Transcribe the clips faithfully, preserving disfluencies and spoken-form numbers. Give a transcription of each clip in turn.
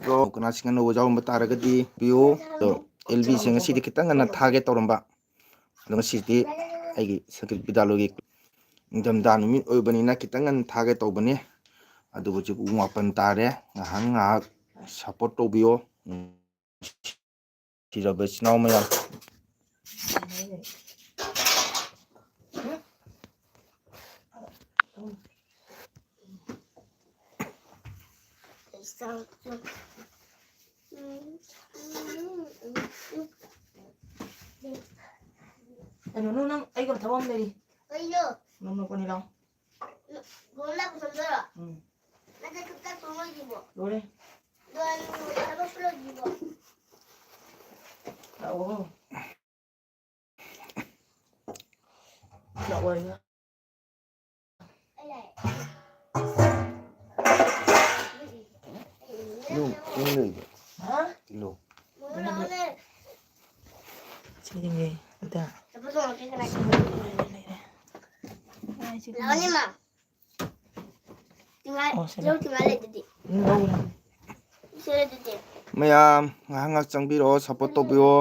Bro, ꯀꯅꯥꯁꯤꯡ ꯑꯅꯧꯕ ꯌꯥꯎꯔꯝꯕ ꯇꯥꯔꯒꯗꯤ ꯄꯤꯌꯨ꯫ ꯑꯗꯣ ꯑꯦꯜ ꯕꯤꯁꯦ ꯉꯁꯤꯗꯤ ꯈꯤꯇꯪ ꯉꯟꯅ ꯊꯥꯒꯦ ꯇꯧꯔꯝꯕ, ꯑꯗꯣ ꯉꯁꯤꯗꯤ ꯑꯩꯒꯤ ꯁꯪꯀ꯭ꯔꯤꯠ ꯕꯤꯗ꯭ꯌꯥꯂꯣꯏꯒꯤ ꯅꯤꯡꯊꯝꯊꯥ ꯅꯨꯃꯤꯠ ꯑꯣꯏꯕꯅꯤꯅ ꯈꯤꯇꯪ ꯉꯟꯅ ꯊꯥꯒꯦ ꯇꯧꯕꯅꯤ꯫ ꯑꯗꯨꯕꯨ ꯍꯧꯖꯤꯛ ꯄꯨꯡ ꯃꯥꯄꯟ ꯇꯥꯔꯦ꯫ ꯉꯥꯏꯍꯥꯛ ꯉꯥꯏꯍꯥꯛ ꯁꯞꯄꯣꯔꯠ ꯇꯧꯕꯤꯌꯣ, ꯅꯨꯡꯁꯤꯔꯕ ꯏꯆꯤꯟ ꯏꯅꯥꯎ ꯃꯌꯥꯝ꯫ ꯀꯩꯅꯣ, ꯅꯪ, ꯅꯪ ꯑꯩꯒ ꯊꯕꯛ ꯑꯃ ꯂꯩꯔꯤ꯫ ꯀꯩꯅꯣ? ꯅꯪ ꯅꯣꯛꯀꯅꯤ ꯂꯥꯎ꯫ ꯂꯣꯏꯔꯦ꯫ ꯂꯥꯛꯑꯣ꯫ ꯂꯥꯛꯑꯣ꯫ ꯂꯨ, ꯀꯩꯅꯣ ꯂꯩꯕ? ꯍꯥ? ꯂꯨ꯫ ꯁꯤꯅꯦ, ꯑꯗ꯫ ꯂꯥꯛꯑꯣꯅꯦ, ꯃꯥ꯫ ꯇꯤꯡꯉꯥꯏ, ꯑꯣ, ꯁꯤꯗ꯫ ꯇꯤꯜꯍꯧ ꯇꯤꯡꯉꯥꯏ ꯂꯩꯗꯨꯗꯤ꯫ ꯎꯝ, ꯂꯧꯔꯦ꯫ ꯁꯤꯗ ꯑꯗꯨꯗꯤ꯫ ꯃꯌꯥꯝ ꯉꯥꯏꯍꯥꯛ ꯉꯥꯏꯍꯥꯛ ꯆꯪꯕꯤꯔꯛꯑꯣ, ꯁꯞꯄꯣꯔꯠ ꯇꯧꯕꯤꯌꯣ꯫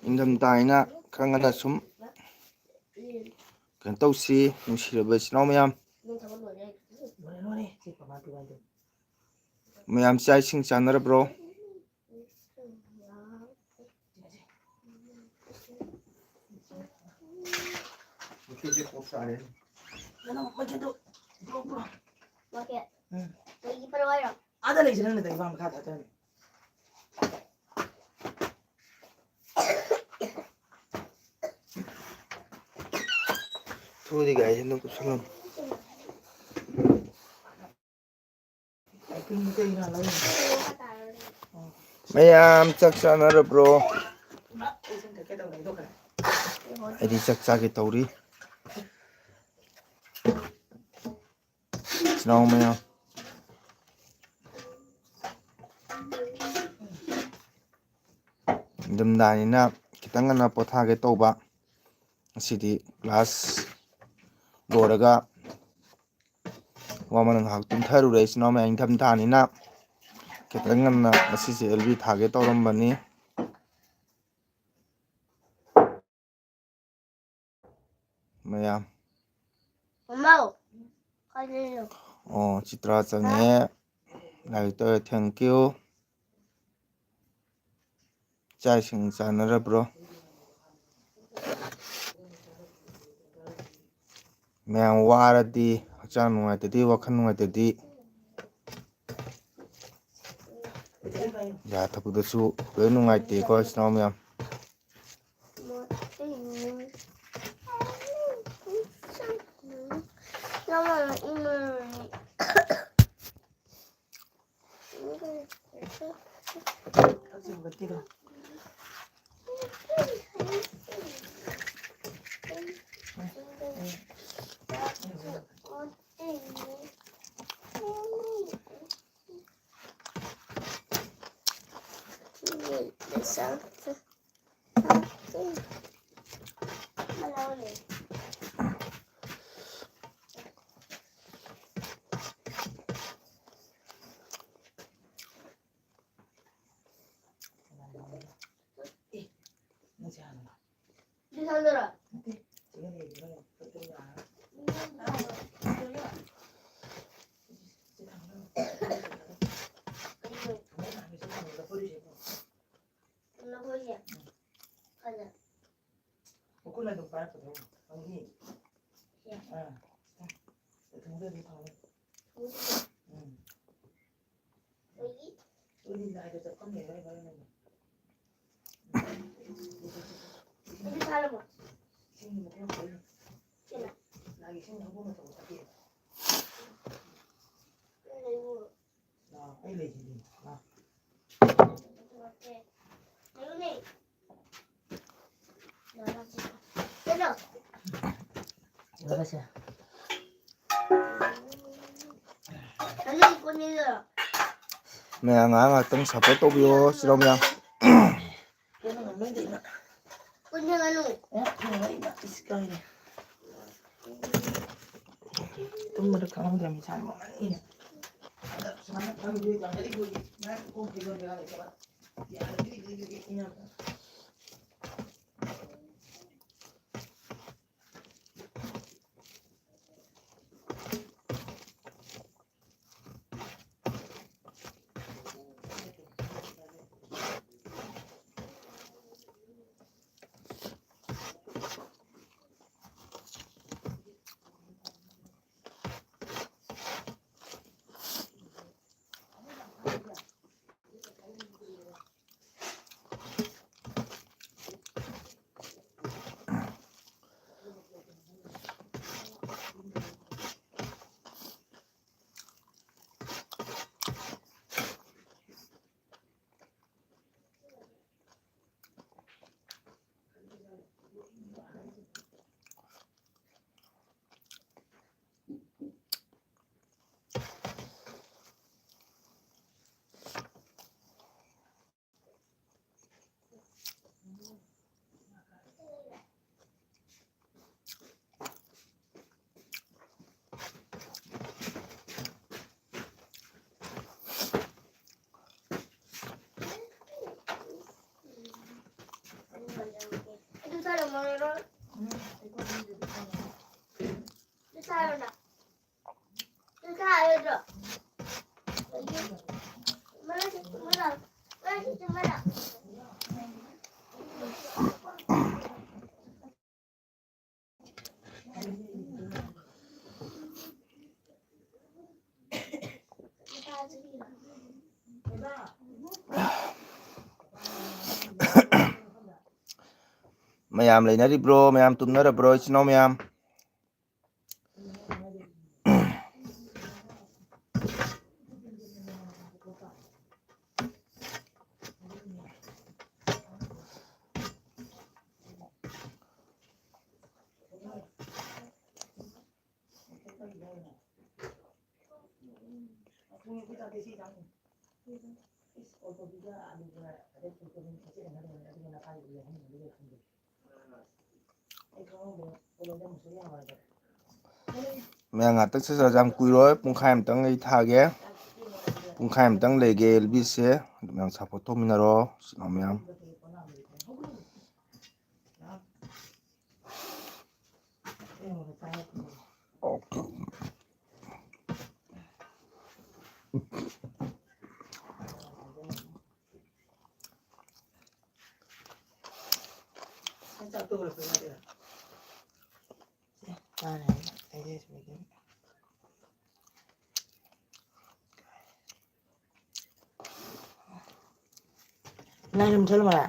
ꯏꯪꯊꯝꯊꯥꯅꯤꯅ ꯈꯔ ꯉꯟꯅ ꯁꯨꯝ ꯀꯩꯅꯣ ꯇꯧꯁꯤ, ꯅꯨꯡꯁꯤꯔꯕ ꯏꯆꯤꯟ ꯏꯅꯥꯎ ꯃꯌꯥꯝ꯫ ꯂꯣꯏꯔꯦ, ꯂꯣꯏꯔꯦ꯫ ꯁꯤ ꯀꯃꯥꯏ ꯇꯧꯕ ꯍꯥꯏꯅꯣ? ꯃꯌꯥꯝ ꯆꯥꯛ ꯏꯁꯤꯡ ꯆꯥꯅꯔꯕ꯭ꯔꯣ? ꯃꯩꯈꯦꯠꯁꯦ ꯄꯣꯛ ꯇꯥꯔꯦ꯫ ꯀꯩꯅꯣ, ꯃꯩꯈꯦꯠꯇꯣ ꯄꯨꯔꯛꯑꯣ, ꯄꯨꯔꯛꯑꯣ꯫ ꯃꯩꯈꯦꯠ? ꯎꯝ꯫ ꯀꯩꯒꯤ ꯄꯨꯔꯛꯑꯣ ꯍꯥꯏꯔꯣ? ꯑꯥꯗ ꯂꯩꯁꯦ ꯅꯪꯅ ꯀꯩ ꯏꯕꯥ ꯃꯈꯥ ꯊꯥꯗꯔꯅꯤ꯫ ꯊꯨꯗꯤ ꯒꯥꯔꯤꯁꯦ ꯑꯗꯨꯝ ꯀꯨꯞꯁꯜꯂꯝꯃꯣ꯫ ꯃꯌꯥꯝ ꯆꯥꯛ ꯆꯥꯅꯔꯕ꯭ꯔꯣ? ꯑꯩꯗꯤ ꯆꯥꯛ ꯆꯥꯒꯦ ꯇꯧꯔꯤ꯫ ꯏꯆꯤꯟ ꯏꯅꯥꯎ ꯃꯌꯥꯝ, ꯏꯪꯊꯝꯊꯥꯅꯤꯅ ꯈꯤꯇꯪ ꯉꯟꯅ ꯄꯣꯊꯥꯒꯦ ꯇꯧꯕ꯫ ꯉꯁꯤꯗꯤ ꯀ꯭ꯂꯥꯁ ꯂꯣꯏꯔꯒ ꯋꯥꯃꯟ ꯉꯥꯏꯍꯥꯛ ꯇꯨꯝꯊꯔꯨꯔꯦ꯫ ꯏꯆꯤꯟ ꯏꯅꯥꯎ ꯃꯌꯥꯝ, ꯏꯪꯊꯝꯊꯥꯅꯤꯅ ꯈꯤꯇꯪ ꯉꯟꯅ ꯉꯁꯤꯁꯦ ꯑꯦꯜ ꯕꯤ ꯊꯥꯒꯦ ꯇꯧꯔꯝꯕꯅꯤ꯫ ꯃꯌꯥꯝ꯫ ꯃꯃꯧ꯫ ꯀꯥꯏꯗꯩꯅꯣ? ꯑꯣ, ꯆꯤꯇ꯭ꯔꯥ ꯆꯪꯉꯛꯑꯦ꯫ ꯂꯥꯏꯔꯤꯛ ꯇꯧꯔꯦ꯫ Thank you꯫ ꯆꯥꯛ ꯏꯁꯤꯡ ꯆꯥꯅꯔꯕ꯭ꯔꯣ? ꯃꯌꯥꯝ ꯋꯥꯔꯗꯤ, ꯍꯛꯆꯥꯡ ꯅꯨꯡꯉꯥꯏꯇꯗꯤ, ꯋꯥꯈꯜ ꯅꯨꯡꯉꯥꯏꯇꯗꯤ, ꯌꯥ ꯊꯛꯄꯗꯁꯨ ꯂꯣꯏ ꯅꯨꯡꯉꯥꯏꯇꯦꯀꯣ, ꯏꯆꯤꯟ ꯏꯅꯥꯎ ꯃꯌꯥꯝ꯫ ꯃꯈꯨꯠꯅ ꯑꯗꯨꯝ ꯄꯥꯏꯔꯛꯀꯗꯧꯕ꯫ ꯈꯪꯉꯤ? ꯁꯦ꯫ ꯑꯥ꯫ ꯊꯣꯡꯗ ꯑꯗꯨꯝ ꯊꯝꯃꯣ꯫ ꯎꯝ꯫ ꯑꯩꯈꯣꯏꯗꯤ ꯂꯥꯏꯗ ꯆꯠꯐꯝ ꯂꯩꯔꯣꯏ ꯍꯣꯔꯦꯟ ꯅꯨꯡꯗꯥꯡ꯫ ꯑꯗꯨ ꯊꯥꯔꯝꯃꯣ꯫ ꯏꯁꯤꯡꯗꯤ ꯃꯈꯣꯡ ꯈꯨꯠꯂꯨ꯫ ꯁꯤꯅ꯫ ꯂꯥꯏꯒꯤ ꯏꯁꯤꯡ ꯍꯧꯕ ꯃꯇꯝ ꯅꯠꯇꯦ꯫ ꯂꯥꯛꯑꯣ, ꯑꯩ ꯂꯩꯁꯤꯗꯤ꯫ ꯂꯥꯛꯑꯣ꯫ ꯃꯌꯥꯝ ꯉꯥꯏꯍꯥꯛ ꯉꯥꯏꯍꯥꯛꯇꯪ support ꯇꯧꯕꯤꯌꯣ, ꯁꯤꯔꯣ ꯃꯌꯥꯝ꯫ ꯇꯨꯝꯕꯗ ꯈꯪꯍꯧꯗ꯭ꯔꯕ ꯏꯁꯥ ꯅꯨꯡꯉꯥꯏꯃꯟꯒꯤꯅ꯫ ꯑꯗ ꯁꯨꯃꯥꯏꯅ ꯐꯝꯗꯣꯏ ꯇꯧꯔꯒꯗꯤ ꯑꯩꯈꯣꯏꯒꯤ ꯃꯌꯥꯝ ꯂꯩꯅꯔꯤꯕ꯭ꯔꯣ? ꯃꯌꯥꯝ ꯇꯨꯝꯅꯔꯕ꯭ꯔꯣ, ꯏꯆꯤꯟ ꯏꯅꯥꯎ ꯃꯌꯥꯝ? ꯃꯌꯥꯝ ꯉꯥꯛꯇꯪ ꯆꯠꯆꯔꯁꯦ, ꯌꯥꯝ ꯀꯨꯏꯔꯣꯏ, ꯄꯨꯡꯈꯥꯏ ꯑꯃꯇꯪ ꯑꯩ ꯊꯥꯒꯦ꯫ ꯄꯨꯡꯈꯥꯏ ꯑꯃꯇꯪ ꯂꯩꯒꯦ ꯑꯦꯜꯕꯤꯁꯦ꯫ ꯑꯗꯨ ꯃꯌꯥꯝ ꯁꯞꯄꯣꯔꯠ ꯇꯧꯃꯤꯟꯅꯔꯣ, ꯏꯆꯤꯟ ꯏꯅꯥꯎ ꯃꯌꯥꯝ꯫ ꯅꯪ ꯌꯨꯝ ꯆꯠꯂꯨ ꯃꯥꯜꯂꯦ꯫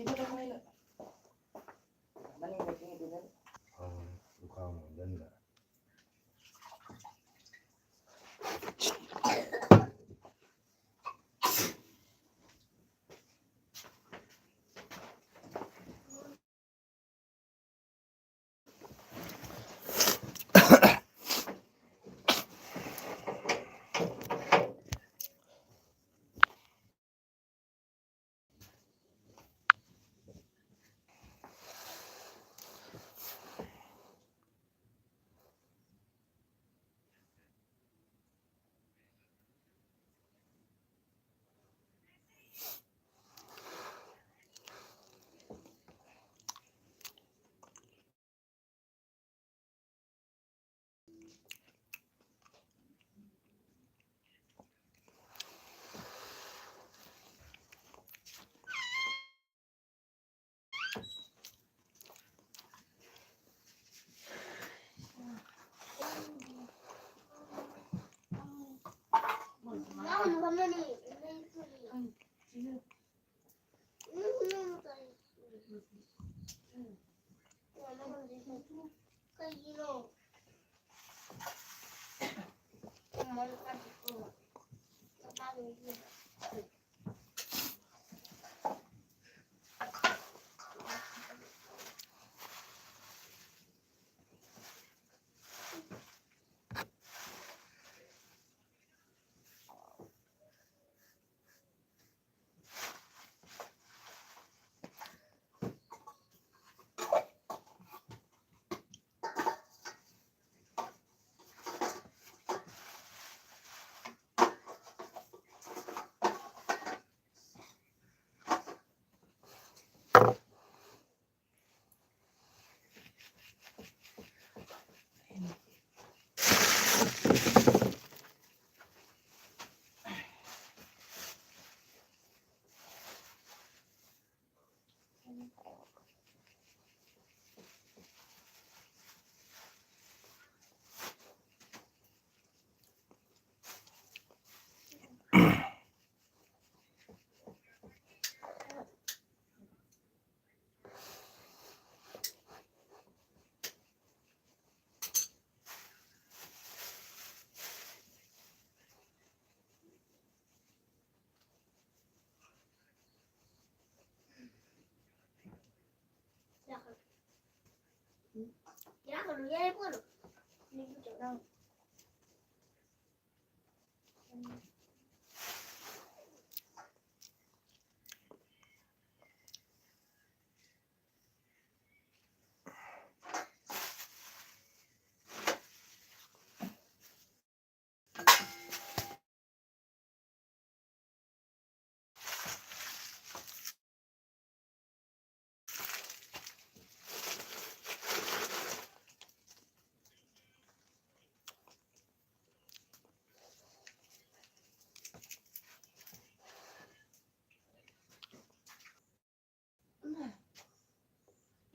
ꯊꯣꯛꯄꯗꯣ ꯃꯣꯏꯅ ꯃꯅꯤꯡꯗ ꯊꯤꯡꯉꯤꯗꯨꯅ꯫ ꯑꯥ, ꯂꯨꯈꯥꯝ ꯑꯣꯟꯁꯤꯟꯕ꯫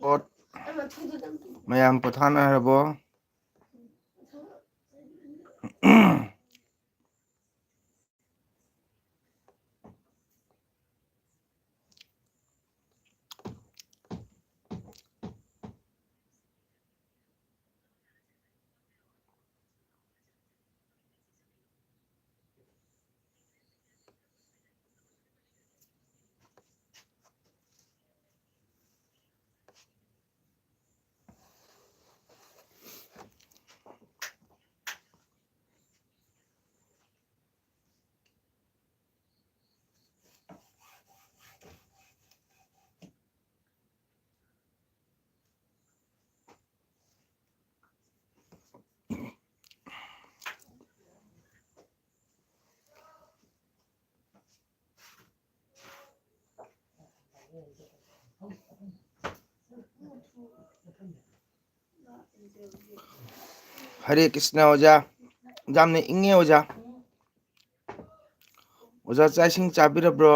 ꯑꯣ, ꯃꯌꯥꯝ ꯄꯣꯊꯥꯅꯔꯕꯣ? ꯍꯔꯦ ꯀ꯭ꯔꯤꯁꯅ ꯑꯣꯖꯥ꯫ ꯌꯥꯝꯅ ꯏꯪꯉꯦ ꯑꯣꯖꯥ꯫ ꯑꯣꯖꯥ, ꯆꯥꯛ ꯏꯁꯤꯡ ꯆꯥꯕꯤꯔꯕ꯭ꯔꯣ?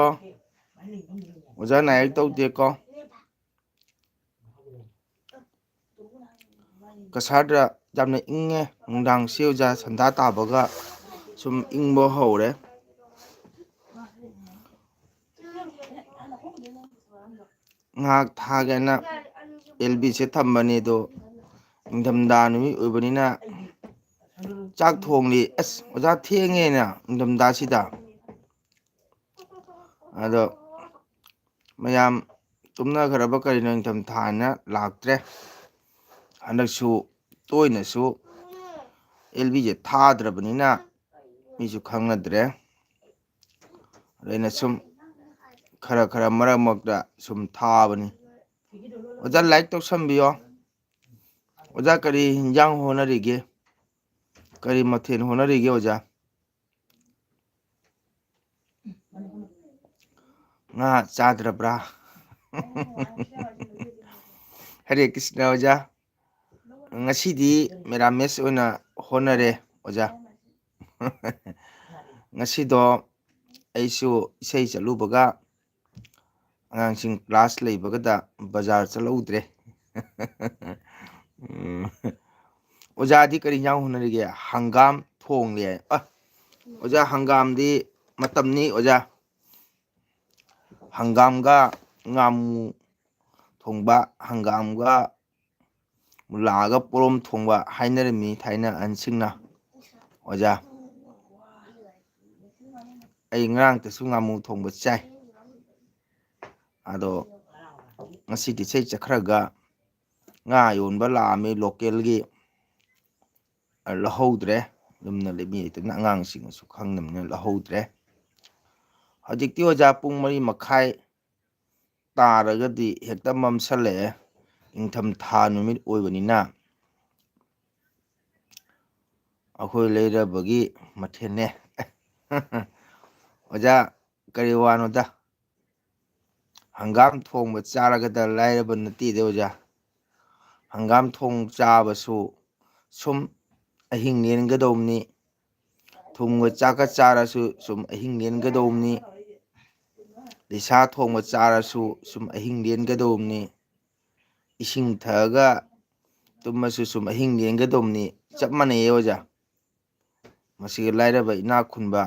ꯑꯣꯖꯥ, ꯅꯥꯌꯦꯛ ꯇꯧꯗꯦꯀꯣ? ꯀꯁꯥꯔꯗ ꯌꯥꯝꯅ ꯏꯪꯉꯦ꯫ ꯅꯨꯡꯗꯥꯡꯁꯤ ꯑꯣꯖꯥ ꯁꯟꯗꯥ ꯇꯥꯕꯒ ꯁꯨꯝ ꯏꯪꯕ ꯍꯧꯔꯦ꯫ ꯉꯥꯏꯍꯥꯛ ꯊꯥꯒꯦꯅ ꯑꯦꯜ ꯕꯤꯁꯦ ꯊꯝꯕꯅꯤ, ꯑꯗꯣ ꯅꯤꯡꯊꯝꯊꯥ ꯅꯨꯃꯤꯠ ꯑꯣꯏꯕꯅꯤꯅ ꯆꯥꯛ ꯊꯣꯡꯂꯤ꯫ ꯑꯁ, ꯑꯣꯖꯥ ꯊꯦꯡꯉꯦꯅ ꯅꯤꯡꯊꯝꯊꯥꯁꯤꯗ꯫ ꯑꯗꯣ ꯃꯌꯥꯝ ꯇꯨꯝꯅꯈ꯭ꯔꯕ ꯀꯔꯤꯅꯣ, ꯅꯤꯡꯊꯝꯊꯥꯅ ꯂꯥꯛꯇ꯭ꯔꯦ꯫ ꯍꯟꯗꯛꯁꯨ ꯇꯣꯏꯅꯁꯨ ꯑꯦꯜ ꯕꯤꯁꯦ ꯊꯥꯗ꯭ꯔꯕꯅꯤꯅ ꯃꯤꯁꯨ ꯈꯪꯅꯗ꯭ꯔꯦ꯫ ꯑꯗꯨꯅ ꯁꯨꯝ ꯈꯔ ꯈꯔ ꯃꯔꯛ ꯃꯔꯛꯇ ꯁꯨꯝ ꯊꯥꯕꯅꯤ꯫ ꯑꯣꯖꯥ, ꯂꯥꯏꯛ ꯇꯧꯁꯟꯕꯤꯌꯣ꯫ ꯑꯣꯖꯥ, ꯀꯔꯤ ꯍꯤꯟꯖꯥꯡ ꯍꯣꯠꯅꯔꯤꯒꯦ? ꯀꯔꯤ ꯃꯊꯦꯜ ꯍꯣꯠꯅꯔꯤꯒꯦ, ꯑꯣꯖꯥ? ꯉꯥ ꯆꯥꯗ꯭ꯔꯕ꯭ꯔꯥ? ꯍꯔꯦ ꯀ꯭ꯔꯤꯁꯅ ꯑꯣꯖꯥ꯫ ꯉꯁꯤꯗꯤ ꯃꯦꯔꯥꯃꯦꯁ ꯑꯣꯏꯅ ꯍꯣꯠꯅꯔꯦ, ꯑꯣꯖꯥ꯫ ꯉꯁꯤꯗꯣ ꯑꯩꯁꯨ ꯏꯁꯩ ꯆꯠꯂꯨꯕꯒ ꯑꯉꯥꯡꯁꯤꯡ ꯀ꯭ꯂꯥꯁ ꯂꯩꯕꯒꯗ ꯕꯖꯥꯔ ꯆꯠꯍꯧꯗ꯭ꯔꯦ꯫ ꯎꯝ꯫ ꯑꯣꯖꯥꯗꯤ ꯀꯔꯤ ꯏꯟꯖꯥꯡ ꯍꯣꯠꯅꯔꯤꯒꯦ? ꯍꯪꯒꯥꯝ ꯊꯣꯡꯂꯤ ꯍꯥꯏ꯫ ꯑ, ꯑꯣꯖꯥ, ꯍꯪꯒꯥꯝꯗꯤ ꯃꯇꯝꯅꯤ, ꯑꯣꯖꯥ꯫ ꯍꯪꯒꯥꯝꯒ ꯉꯥꯃꯨ ꯊꯣꯡꯕ, ꯍꯪꯒꯥꯝꯒ ꯃꯨꯂꯥꯒ ꯄꯣꯔꯣꯝ ꯊꯣꯡꯕ ꯍꯥꯏꯅꯔꯝꯃꯤ ꯊꯥꯏꯅ ꯑꯍꯟꯁꯤꯡꯅ꯫ ꯑꯣꯖꯥ, ꯑꯩ ꯉꯔꯥꯡꯇꯁꯨ ꯉꯥꯃꯨ ꯊꯣꯡꯕ ꯆꯥꯏ꯫ ꯑꯗꯣ ꯉꯁꯤꯗꯤ ꯏꯁꯩ ꯆꯠꯈ꯭ꯔꯒ ꯉꯥ ꯌꯣꯟꯕ ꯂꯥꯛꯑꯝꯃꯤ ꯂꯣꯀꯦꯜꯒꯤ, ꯂꯧꯍꯧꯗ꯭ꯔꯦ꯫ ꯌꯨꯝꯗ ꯂꯩꯕꯤ ꯂꯩꯇꯕꯅ ꯑꯉꯥꯡꯁꯤꯡꯅꯁꯨ ꯈꯪꯗꯕꯅꯤꯅ ꯂꯧꯍꯧꯗ꯭ꯔꯦ꯫ ꯍꯧꯖꯤꯛꯇꯤ ꯑꯣꯖꯥ ꯄꯨꯡ ꯃꯔꯤ ꯃꯈꯥꯏ ꯇꯥꯔꯒꯗꯤ ꯍꯦꯛꯇ ꯃꯝꯁꯜꯂꯛꯑꯦ꯫ ꯅꯤꯡꯊꯝꯊꯥ ꯅꯨꯃꯤꯠ ꯑꯣꯏꯕꯅꯤꯅ ꯑꯩꯈꯣꯏ ꯂꯩꯔꯕꯒꯤ ꯃꯊꯦꯜꯅꯦ꯫ ꯑꯣꯖꯥ, ꯀꯔꯤ ꯋꯥꯅꯣꯗ? ꯍꯪꯒꯥꯝ ꯊꯣꯡꯕ ꯆꯥꯔꯒꯗ ꯂꯥꯏꯔꯕ ꯅꯠꯇꯦꯗ, ꯑꯣꯖꯥ꯫ ꯍꯪꯒꯥꯝ ꯊꯣꯡ ꯆꯥꯕꯁꯨ ꯁꯨꯝ ꯑꯍꯤꯡ ꯂꯦꯟꯒꯗꯧꯕꯅꯤ꯫ ꯊꯨꯝꯒ ꯆꯥꯛꯀ ꯆꯥꯔꯁꯨ ꯁꯨꯝ ꯑꯍꯤꯡ ꯂꯦꯟꯒꯗꯧꯕꯅꯤ꯫ ꯂꯤꯁꯥ ꯊꯣꯡꯕ ꯆꯥꯔꯁꯨ ꯁꯨꯝ ꯑꯍꯤꯡ ꯂꯦꯟꯒꯗꯧꯕꯅꯤ꯫ ꯏꯁꯤꯡ ꯊꯛꯑꯒ ꯇꯨꯝꯃꯁꯨ ꯁꯨꯝ ꯑꯍꯤꯡ ꯂꯦꯟꯒꯗꯧꯕꯅꯤ꯫ ꯆꯞ ꯃꯥꯟꯅꯩꯌꯦ, ꯑꯣꯖꯥ꯫ ꯃꯁꯤꯒ ꯂꯥꯏꯔꯕ ꯏꯅꯥꯛ ꯈꯨꯟꯕ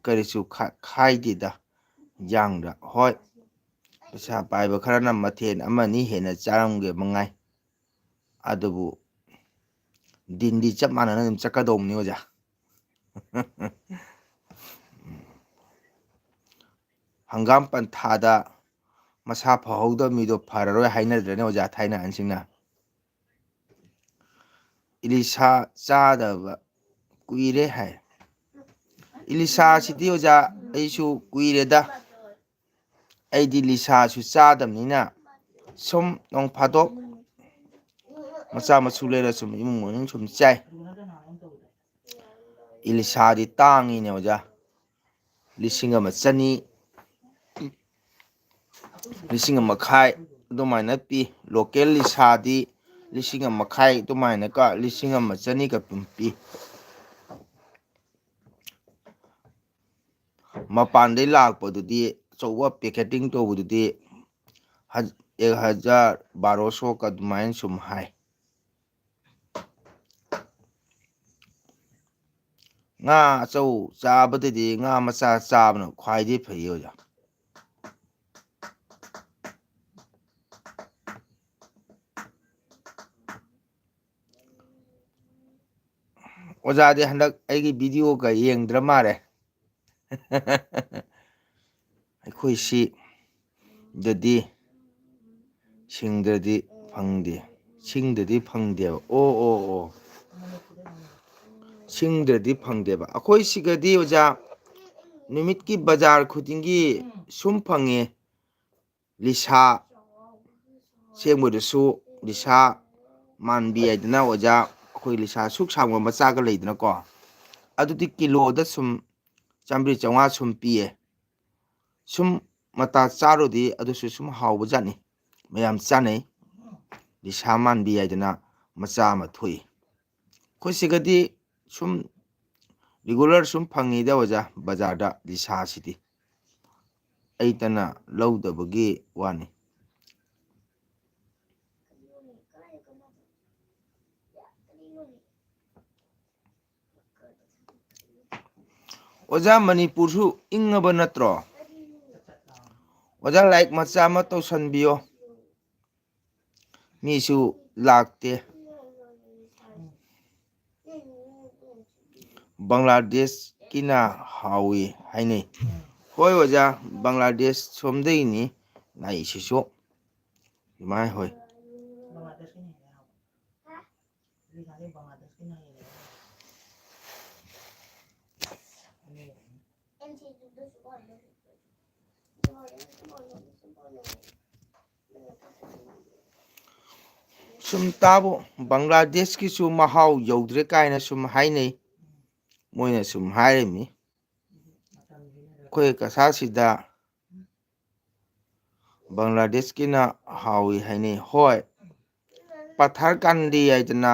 ꯀꯔꯤꯁꯨ ꯈꯥ-, ꯈꯥꯏꯗꯦꯗ ꯏꯟꯖꯥꯡꯗ꯫ ꯍꯣꯏ, ꯄꯩꯁꯥ ꯄꯥꯏꯕ ꯈꯔꯅ ꯃꯊꯦꯜ ꯑꯃ ꯑꯅꯤ ꯍꯦꯟꯅ ꯆꯥꯔꯝꯒꯦ ꯃꯉꯥꯏ꯫ ꯑꯗꯨꯕꯨ ꯗꯤꯟꯗꯤ ꯆꯞ ꯃꯥꯟꯅꯅ ꯑꯗꯨꯝ ꯆꯠꯀꯗꯧꯕꯅꯤ, ꯑꯣꯖꯥ꯫ ꯍꯪꯒꯥꯝ ꯄꯟꯊꯥꯗ ꯃꯁꯥ ꯐꯍꯧꯗꯕ ꯃꯤꯗꯣ ꯐꯔꯔꯣꯏ ꯍꯥꯏꯅꯗ꯭ꯔꯅꯦ, ꯑꯣꯖꯥ, ꯊꯥꯏꯅ ꯑꯍꯟꯁꯤꯡꯅ? ꯏꯂꯤꯁꯥ ꯆꯥꯗꯕ ꯀꯨꯏꯔꯦ ꯍꯥꯏ꯫ ꯏꯂꯤꯁꯥꯁꯤꯗꯤ ꯑꯣꯖꯥ, ꯑꯩꯁꯨ ꯀꯨꯏꯔꯦꯗ꯫ ꯑꯩꯗꯤ ꯂꯤꯁꯥꯁꯨ ꯆꯥꯗꯕꯅꯤꯅ ꯁꯨꯝ ꯅꯣꯡ ꯐꯥꯗꯣꯛ ꯃꯆꯥ ꯃꯁꯨ ꯂꯩꯔ ꯁꯨꯝ ꯏꯃꯨꯡ ꯃꯅꯨꯡ ꯁꯨꯝ ꯆꯥꯏ꯫ ꯏꯂꯤꯁꯥꯗꯤ ꯇꯥꯡꯉꯤꯅꯦ ꯑꯣꯖꯥ, ꯂꯤꯁꯤꯡ ꯑꯃ ꯆꯅꯤ, ꯂꯤꯁꯤꯡ ꯑꯃ ꯃꯈꯥꯏ ꯑꯗꯨꯃꯥꯏꯅ ꯄꯤ꯫ ꯂꯣꯀꯦꯜ ꯂꯤꯁꯥꯗꯤ ꯂꯤꯁꯤꯡ ꯑꯃ ꯃꯈꯥꯏ ꯑꯗꯨꯃꯥꯏꯅꯀ, ꯂꯤꯁꯤꯡ ꯑꯃ ꯆꯅꯤꯒ ꯄꯤ꯫ ꯃꯄꯥꯟꯗꯩ ꯂꯥꯛꯄꯗꯨꯗꯤ, ꯑꯆꯧꯕ ꯄꯦꯀꯦꯇꯤꯡ ꯇꯧꯕꯗꯨꯗꯤ ꯍꯖ-, ꯑꯦꯛ ꯍꯖꯥꯔ, ꯕꯥꯔꯣ ꯁꯣꯛ ꯑꯗꯨꯃꯥꯏꯅ ꯁꯨꯝ ꯍꯥꯏ꯫ ꯉꯥ ꯑꯆꯧ ꯆꯥꯕꯗꯩꯗꯤ ꯉꯥ ꯃꯆꯥ ꯆꯥꯕꯅ ꯈ꯭ꯋꯥꯏꯗꯩ ꯐꯩ ꯑꯣꯖꯥ꯫ ꯑꯣꯖꯥꯗꯤ ꯍꯟꯗꯛ ꯑꯩꯒꯤ ꯚꯤꯗꯤꯑꯣꯒ ꯌꯦꯡꯗ꯭ꯔ ꯃꯥꯜꯂꯦ꯫ ꯑꯩꯈꯣꯏ ꯁꯤꯗꯗꯤ ꯁꯤꯡꯗ꯭ꯔꯗꯤ ꯐꯪꯗꯦ꯫ ꯁꯤꯡꯗ꯭ꯔꯗꯤ ꯐꯪꯗꯦꯕ꯫ ꯑꯣ, ꯑꯣ, ꯑꯣ꯫ ꯁꯤꯡꯗ꯭ꯔꯗꯤ ꯐꯪꯗꯦꯕ꯫ ꯑꯩꯈꯣꯏ ꯁꯤꯒꯗꯤ ꯑꯣꯖꯥ, ꯅꯨꯃꯤꯠꯀꯤ ꯕꯖꯥꯔ ꯈꯨꯗꯤꯡꯒꯤ ꯁꯨꯝ ꯐꯪꯉꯦ꯫ ꯂꯤꯁꯥ ꯁꯦꯝꯕꯗꯁꯨ ꯂꯤꯁꯥ ꯃꯥꯟꯕꯤ ꯍꯥꯏꯗꯅ ꯑꯣꯖꯥ, ꯑꯩꯈꯣꯏ ꯂꯤꯁꯥ ꯁꯨꯛ ꯁꯥꯡꯕ ꯃꯆꯥꯒ ꯂꯩꯗꯅꯀꯣ, ꯑꯗꯨꯗꯤ ꯀꯤꯂꯣꯗ ꯁꯨꯝ ꯆꯥꯝꯃꯔꯤ ꯆꯥꯝꯃꯉꯥ ꯁꯨꯝ ꯄꯤꯌꯦ꯫ ꯁꯨꯝ ꯃꯇꯥ ꯆꯥꯔꯨꯗꯤ ꯑꯗꯨꯁꯨ ꯁꯨꯝ ꯍꯥꯎꯕ ꯖꯥꯠꯅꯤ, ꯃꯌꯥꯝ ꯆꯥꯅꯩ꯫ ꯂꯤꯁꯥ ꯃꯥꯟꯕꯤ ꯍꯥꯏꯗꯅ ꯃꯆꯥ ꯑꯃ ꯊꯣꯛꯏ꯫ ꯑꯩꯈꯣꯏ ꯁꯤꯒꯗꯤ ꯁꯨꯝ ꯔꯤꯒꯨꯂꯔ ꯁꯨꯝ ꯐꯪꯉꯤꯗ ꯑꯣꯖꯥ, ꯕꯖꯥꯔꯗ ꯂꯤꯁꯥꯁꯤꯗꯤ꯫ ꯑꯩꯇꯅ ꯂꯧꯗꯕꯒꯤ ꯋꯥꯅꯤ꯫ ꯑꯣꯖꯥ, ꯃꯅꯤꯄꯨꯔꯁꯨ ꯏꯪꯉꯕ ꯅꯠꯇ꯭ꯔꯣ? ꯑꯣꯖꯥ, ꯂꯥꯏꯛ ꯃꯆꯥ ꯑꯃ ꯇꯧꯁꯟꯕꯤꯌꯣ꯫ ꯃꯤꯁꯨ ꯂꯥꯛꯇꯦ꯫ ꯕꯪꯒ꯭ꯂꯥꯗꯦꯁꯀꯤꯅ ꯍꯥꯎꯏ ꯍꯥꯏꯅꯩ꯫ ꯍꯣꯏ ꯑꯣꯖꯥ, ꯕꯪꯒ꯭ꯂꯥꯗꯦꯁ ꯁꯣꯝꯗꯒꯤꯅꯤ ꯂꯥꯛꯏꯁꯤꯁꯨ꯫ ꯏꯃꯥꯏ ꯍꯣꯏ꯫ ꯁꯨꯝ ꯇꯥꯕꯨ, ꯕꯪꯒ꯭ꯂꯥꯗꯦꯁꯀꯤꯁꯨ ꯃꯍꯥꯎ ꯌꯧꯗ꯭ꯔꯦ ꯀꯥꯏꯅ ꯁꯨꯝ ꯍꯥꯏꯅꯩ꯫ ꯃꯣꯏꯅ ꯁꯨꯝ ꯍꯥꯏꯔꯤꯃꯤ꯫ ꯑꯩꯈꯣꯏ ꯀꯁꯥꯁꯤꯗ ꯕꯪꯒ꯭ꯂꯥꯗꯦꯁꯀꯤꯅ ꯍꯥꯎꯏ ꯍꯥꯏꯅꯩ꯫ ꯍꯣꯏ, ꯄꯊꯔ ꯀꯥꯟꯗꯤ ꯍꯥꯏꯗꯅ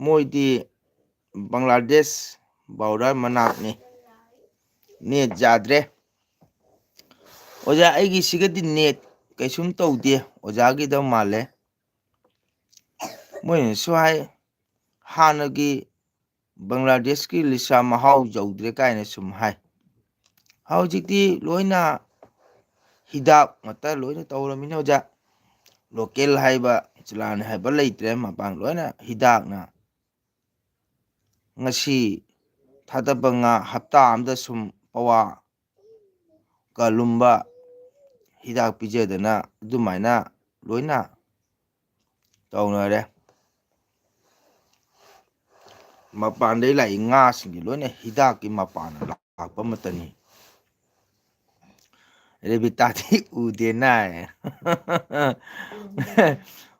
ꯃꯣꯏꯗꯤ ꯕꯪꯒ꯭ꯂꯥꯗꯦꯁ ꯕꯣꯔꯗꯔ ꯃꯅꯥꯛꯅꯤ꯫ ꯅꯦꯠ ꯌꯥꯗ꯭ꯔꯦ꯫ ꯑꯣꯖꯥ, ꯑꯩꯒꯤ ꯁꯤꯒꯗꯤ ꯅꯦꯠ ꯀꯩꯁꯨꯝ ꯇꯧꯗꯦ, ꯑꯣꯖꯥꯒꯤꯗ ꯃꯥꯜꯂꯦ꯫ ꯃꯣꯏꯅꯁꯨ ꯍꯥꯏ, ꯍꯥꯟꯅꯒꯤ ꯕꯪꯒ꯭ꯂꯥꯗꯦꯁꯀꯤ ꯂꯤꯁꯥ ꯃꯍꯥꯎ ꯌꯧꯗ꯭ꯔꯦ ꯀꯥꯏꯅ ꯁꯨꯝ ꯍꯥꯏ꯫ ꯍꯧꯖꯤꯛꯇꯤ ꯂꯣꯏꯅ ꯍꯤꯗꯥꯛ ꯉꯥꯛꯇ ꯂꯣꯏꯅ ꯇꯧꯔꯃꯤꯅ ꯑꯣꯖꯥ, ꯂꯣꯀꯦꯜ ꯍꯥꯏꯕ, ꯆꯂꯥꯟ ꯍꯥꯏꯕ ꯂꯩꯇ꯭ꯔꯦ꯫ ꯃꯄꯥꯟ ꯂꯣꯏꯅ ꯍꯤꯗꯥꯛꯅ꯫ ꯉꯁꯤ ꯊꯥꯗꯕ ꯉꯥ ꯍꯞꯇꯥ ꯑꯃꯗ ꯁꯨꯝ ꯄꯋꯥ ꯀ ꯂꯨꯝꯕ ꯍꯤꯗꯥꯛ ꯄꯤꯖꯗꯅ ꯑꯗꯨꯃꯥꯏꯅ ꯂꯣꯏꯅ ꯇꯧꯅꯔꯦ꯫ ꯃꯄꯥꯟꯗꯩ ꯂꯥꯛꯏ ꯉꯥꯁꯤꯡꯁꯦ ꯂꯣꯏꯅ ꯍꯤꯗꯥꯛꯀꯤ ꯃꯄꯥꯟꯅ ꯂꯥꯛꯄ ꯑꯃꯠꯇꯅꯤ꯫ ꯔꯦꯕꯤꯇꯥꯗꯤ ꯎꯗꯦꯅ꯫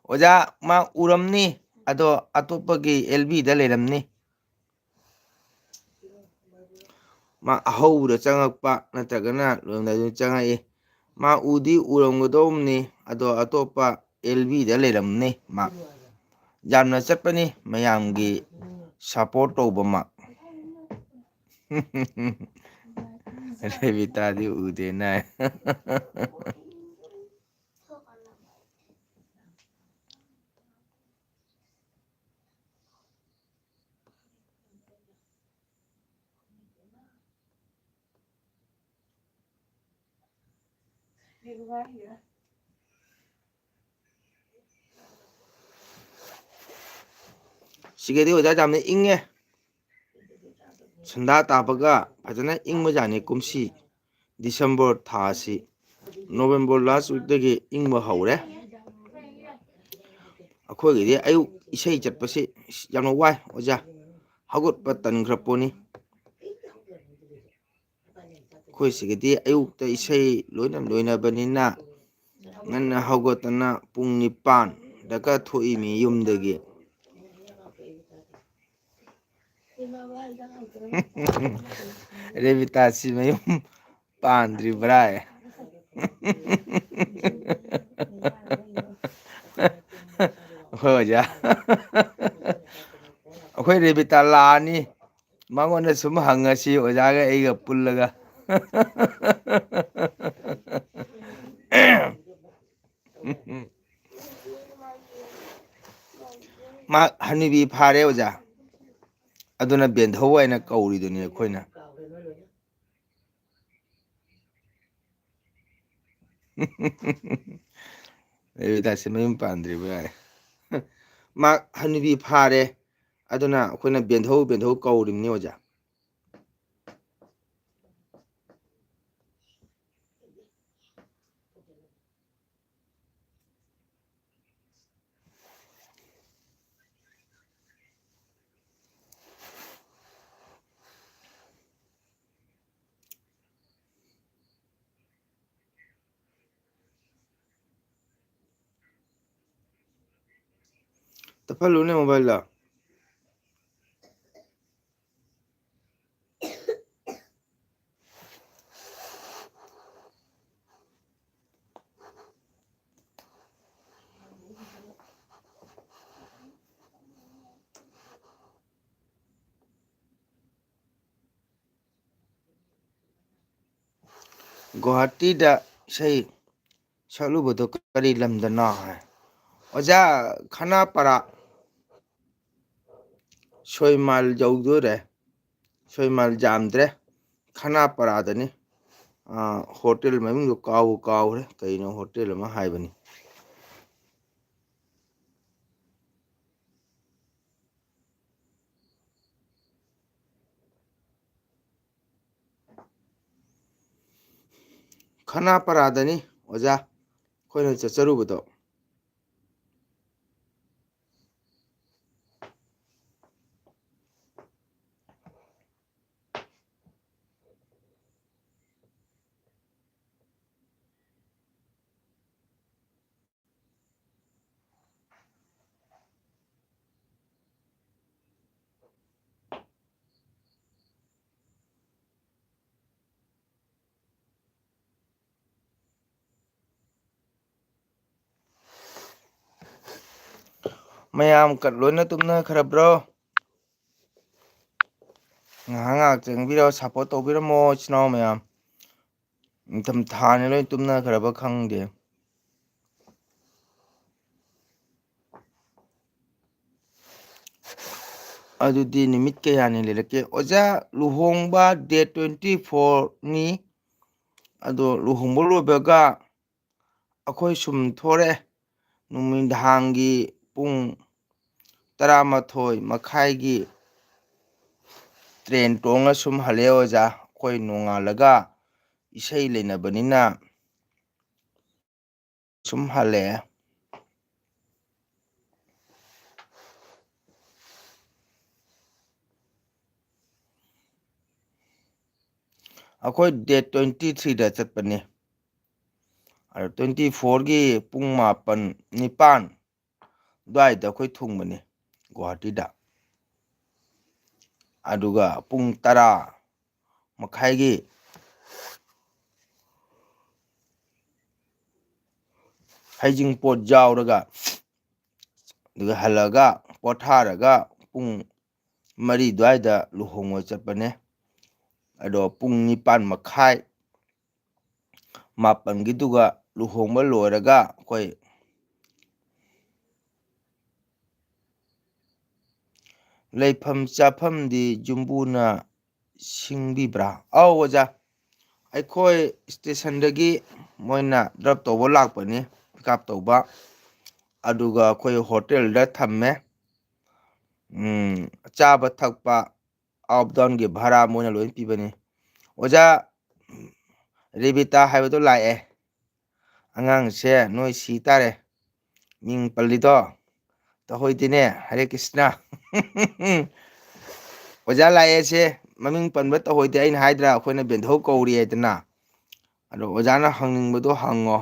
ꯑꯣꯖꯥ, ꯃꯥ ꯎꯔꯝꯅꯤ, ꯑꯗꯣ ꯑꯇꯣꯞꯄꯒꯤ ꯑꯦꯜ ꯕꯤꯗ ꯂꯩꯔꯝꯅꯤ꯫ ꯃꯥ ꯑꯍꯧꯕꯗ ꯆꯪꯉꯛꯄ ꯅꯠꯇ꯭ꯔꯒꯅ ꯂꯣꯏꯔꯝꯗꯥꯏꯗ ꯆꯪꯉꯛꯏ꯫ ꯃꯥ ꯎꯗꯤ ꯎꯔꯝꯒꯗꯧꯕꯅꯤ, ꯑꯗꯣ ꯑꯇꯣꯞꯄ ꯑꯦꯜ ꯕꯤꯗ ꯂꯩꯔꯝꯅꯤ꯫ ꯃꯥ ꯌꯥꯝꯅ ꯆꯠꯄꯅꯤ, ꯃꯌꯥꯝꯒꯤ ꯁꯄꯣꯔꯠ ꯇꯧꯕ ꯃꯥ꯫ ꯔꯦꯕꯤꯇꯥꯗꯤ ꯎꯗꯦꯅ꯫ ꯁꯤꯒꯗꯤ ꯑꯣꯖꯥ ꯌꯥꯝꯅ ꯏꯪꯉꯦ꯫ ꯁꯟꯗꯥ ꯇꯥꯕꯒ ꯐꯖꯅ ꯏꯪꯕꯖꯥꯠꯅꯤ ꯀꯨꯝꯁꯤ꯫ ꯗꯤꯁꯦꯝꯕꯔ ꯊꯥ ꯑꯁꯤ, ꯅꯣꯕꯦꯝꯕꯔ ꯂꯥꯁ ꯋꯤꯛꯇꯒꯤ ꯏꯪꯕ ꯍꯧꯔꯦ꯫ ꯑꯩꯈꯣꯏꯒꯤꯗꯤ ꯑꯌꯨꯛ ꯏꯁꯩ ꯆꯠꯄꯁꯤ ꯌꯥꯝꯅ ꯋꯥꯏ ꯑꯣꯖꯥ, ꯍꯧꯒꯠꯄ ꯇꯟꯈ꯭ꯔ ꯄꯣꯠꯅꯤ꯫ ꯑꯩꯈꯣꯏ ꯁꯤꯒꯗꯤ ꯑꯌꯨꯛꯇ ꯏꯁꯩ ꯂꯣꯏꯅ ꯂꯣꯏꯅꯕꯅꯤꯅ ꯉꯟꯅ ꯍꯧꯒꯠꯇꯅ ꯄꯨꯡ ꯅꯤꯄꯥꯟꯗꯒ ꯊꯣꯛꯏꯃꯤ ꯌꯨꯝꯗꯒꯤ꯫ ꯔꯦꯕꯤꯇꯥꯁꯤ ꯃꯌꯨꯝ ꯄꯥꯟꯗ꯭ꯔꯤꯕ꯭ꯔꯥ? ꯍꯣꯏ, ꯑꯣꯖꯥ꯫ ꯑꯩꯈꯣꯏ ꯔꯦꯕꯤꯇꯥ ꯂꯥꯛꯑꯅꯤ꯫ ꯃꯉꯣꯟꯗ ꯁꯨꯝ ꯍꯪꯉꯁꯤ, ꯑꯣꯖꯥꯒ ꯑꯩꯒ ꯄꯨꯜꯂꯒ꯫ ꯃꯥ ꯍꯅꯨꯕꯤ ꯐꯥꯔꯦ, ꯑꯣꯖꯥ꯫ ꯑꯗꯨꯅ ꯕꯦꯟꯙꯧ ꯍꯥꯏꯅ ꯀꯧꯔꯤꯗꯨꯅꯤ ꯑꯩꯈꯣꯏꯅ꯫ ꯔꯦꯕꯤꯇꯥꯁꯦ ꯃꯌꯨꯝ ꯄꯥꯟꯗ꯭ꯔꯤꯕ ꯌꯥꯔꯦ꯫ ꯃꯥ ꯍꯅꯨꯕꯤ ꯐꯥꯔꯦ꯫ ꯑꯗꯨꯅ ꯑꯩꯈꯣꯏꯅ ꯕꯦꯟꯙꯧ, ꯕꯦꯟꯙꯧ ꯀꯧꯔꯤꯕꯅꯤ, ꯑꯣꯖꯥ꯫ ꯇꯞꯍꯜꯂꯨꯅꯦ mobile ꯗꯣ꯫ ꯒꯨꯋꯥꯍꯥꯇꯤꯗ ꯏꯁꯩ ꯁꯛꯂꯨꯕꯗꯣ ꯀꯔꯤ ꯂꯝꯗꯅꯣ ꯍꯥꯏ? ꯑꯣꯖꯥ, ꯈꯅꯥꯄꯥꯔꯥ, ꯁꯣꯏꯃꯥꯜ ꯌꯧꯗꯣꯔꯦ, ꯁꯣꯏꯃꯥꯜ ꯌꯥꯝꯗ꯭ꯔꯦ, ꯈꯅꯥꯄꯥꯔꯥꯗꯅꯤ꯫ ꯑꯥ, ꯍꯣꯇꯦꯜ ꯃꯃꯤꯡꯗꯣ ꯀꯥꯎꯕꯨ ꯀꯥꯎꯈ꯭ꯔꯦ, ꯀꯩꯅꯣ ꯍꯣꯇꯦꯜ ꯑꯃ ꯍꯥꯏꯕꯅꯤ꯫ ꯈꯅꯥꯄꯥꯔꯥꯗꯅꯤ ꯑꯣꯖꯥ, ꯑꯩꯈꯣꯏꯅ ꯆꯠꯆꯔꯨꯕꯗꯣ꯫ ꯃꯌꯥꯝ ꯀ-, ꯂꯣꯏꯅ ꯇꯨꯝꯅꯈ꯭ꯔꯕ꯭ꯔꯣ? ꯉꯥꯏꯍꯥꯛ ꯉꯥꯏꯍꯥꯛ ꯆꯪꯕꯤꯔꯣ, support ꯇꯧꯕꯤꯔꯝꯃꯣ, ꯏꯆꯤꯟ ꯏꯅꯥꯎ ꯃꯌꯥꯝ꯫ ꯅꯤꯡꯊꯝ ꯊꯥꯅꯤ, ꯂꯣꯏ ꯇꯨꯝꯅꯈ꯭ꯔꯕ ꯈꯪꯗꯦ꯫ ꯑꯗꯨꯗꯤ ꯅꯨꯃꯤꯠ ꯀꯌꯥꯅꯤ ꯂꯩꯔꯛꯀꯦ? ꯑꯣꯖꯥ, ꯂꯨꯍꯣꯡꯕ date twenty fourꯅꯤ꯫ ꯑꯗꯣ ꯂꯨꯍꯣꯡꯕ ꯂꯣꯏꯕꯒ ꯑꯩꯈꯣꯏ ꯁꯨꯝ ꯊꯣꯔꯛꯑꯦ꯫ ꯅꯨꯃꯤꯗꯥꯡꯒꯤ ꯄꯨꯡ ꯇꯔꯥꯃꯥꯊꯣꯏ ꯃꯈꯥꯏꯒꯤ train ꯇꯣꯡꯉ ꯁꯨꯝ ꯍꯜꯂꯛꯑꯦ ꯑꯣꯖꯥ꯫ ꯑꯩꯈꯣꯏ ꯅꯣꯡꯉꯥꯜꯂꯒ ꯏꯁꯩ ꯂꯩꯅꯕꯅꯤꯅ ꯁꯨꯝ ꯍꯜꯂꯛꯑꯦ꯫ ꯑꯩꯈꯣꯏ date twenty threeꯗ ꯆꯠꯄꯅꯤ꯫ ꯑꯗꯣ twenty fourꯒꯤ ꯄꯨꯡ ꯃꯥꯄꯟ, ꯅꯤꯄꯥꯟ ꯑꯗꯨꯋꯥꯏꯗ ꯑꯩꯈꯣꯏ ꯊꯨꯡꯕꯅꯤ ꯒꯨꯋꯥꯍꯥꯇꯤꯗ꯫ ꯑꯗꯨꯒ ꯄꯨꯡ ꯇꯔꯥ ꯃꯈꯥꯏꯒꯤ ꯍꯩꯖꯤꯡꯄꯣꯠ ꯌꯥꯎꯔꯒ, ꯑꯗꯨꯒ ꯍꯜꯂꯛꯑꯒ ꯄꯣꯊꯥꯔꯒ ꯄꯨꯡ ꯃꯔꯤ ꯑꯗꯨꯋꯥꯏꯗ ꯂꯨꯍꯣꯡꯕ ꯆꯠꯄꯅꯦ꯫ ꯑꯗꯣ ꯄꯨꯡ ꯅꯤꯄꯥꯟ ꯃꯈꯥꯏ, ꯃꯥꯄꯟꯒꯤꯗꯨꯒ ꯂꯨꯍꯣꯡꯕ ꯂꯣꯏꯔꯒ ꯑꯩꯈꯣꯏ ꯂꯩꯐꯝ ꯆꯥꯐꯝꯗꯤ ꯌꯨꯝꯕꯨꯅ ꯁꯤꯡꯕꯤꯕ꯭ꯔꯥ? ꯑꯧ ꯑꯣꯖꯥ, ꯑꯩꯈꯣꯏ stationꯗꯒꯤ ꯃꯣꯏꯅ drop ꯇꯧꯕ ꯂꯥꯛꯄꯅꯤ, pick up ꯇꯧꯕ꯫ ꯑꯗꯨꯒ ꯑꯩꯈꯣꯏ hotelꯗ ꯊꯝꯃꯦ꯫ ꯎꯝ, ꯆꯥꯕ ꯊꯛꯄ, up downꯒꯤ ꯚꯔꯥ ꯃꯣꯏꯅ ꯂꯣꯏ ꯄꯤꯕꯅꯤ꯫ ꯑꯣꯖꯥ ꯔꯦꯕꯤꯇꯥ ꯍꯥꯏꯕꯗꯣ ꯂꯥꯛꯑꯦ꯫ ꯑꯉꯥꯡꯁꯦ ꯅꯣꯏ ꯁꯤ ꯇꯥꯔꯦ꯫ ꯃꯤꯡ ꯄꯜꯂꯤꯗꯣ ꯇꯧꯍꯣꯏꯗꯦꯅꯦ꯫ ꯍꯔꯦ ꯀ꯭ꯔꯤꯁꯅ꯫ ꯑꯣꯖꯥ ꯂꯥꯛꯑꯦꯁꯦ ꯃꯃꯤꯡ ꯄꯟꯕ ꯇꯧꯍꯣꯏꯗꯦ꯫ ꯑꯩꯅ ꯍꯥꯏꯗ꯭ꯔꯥ ꯑꯩꯈꯣꯏꯅ ꯕꯦꯟꯙꯧ ꯀꯧꯔꯤ ꯍꯥꯏꯗꯅ꯫ ꯑꯗꯣ ꯑꯣꯖꯥꯅ ꯍꯪꯅꯤꯡꯕꯗꯣ ꯍꯪꯉꯣ꯫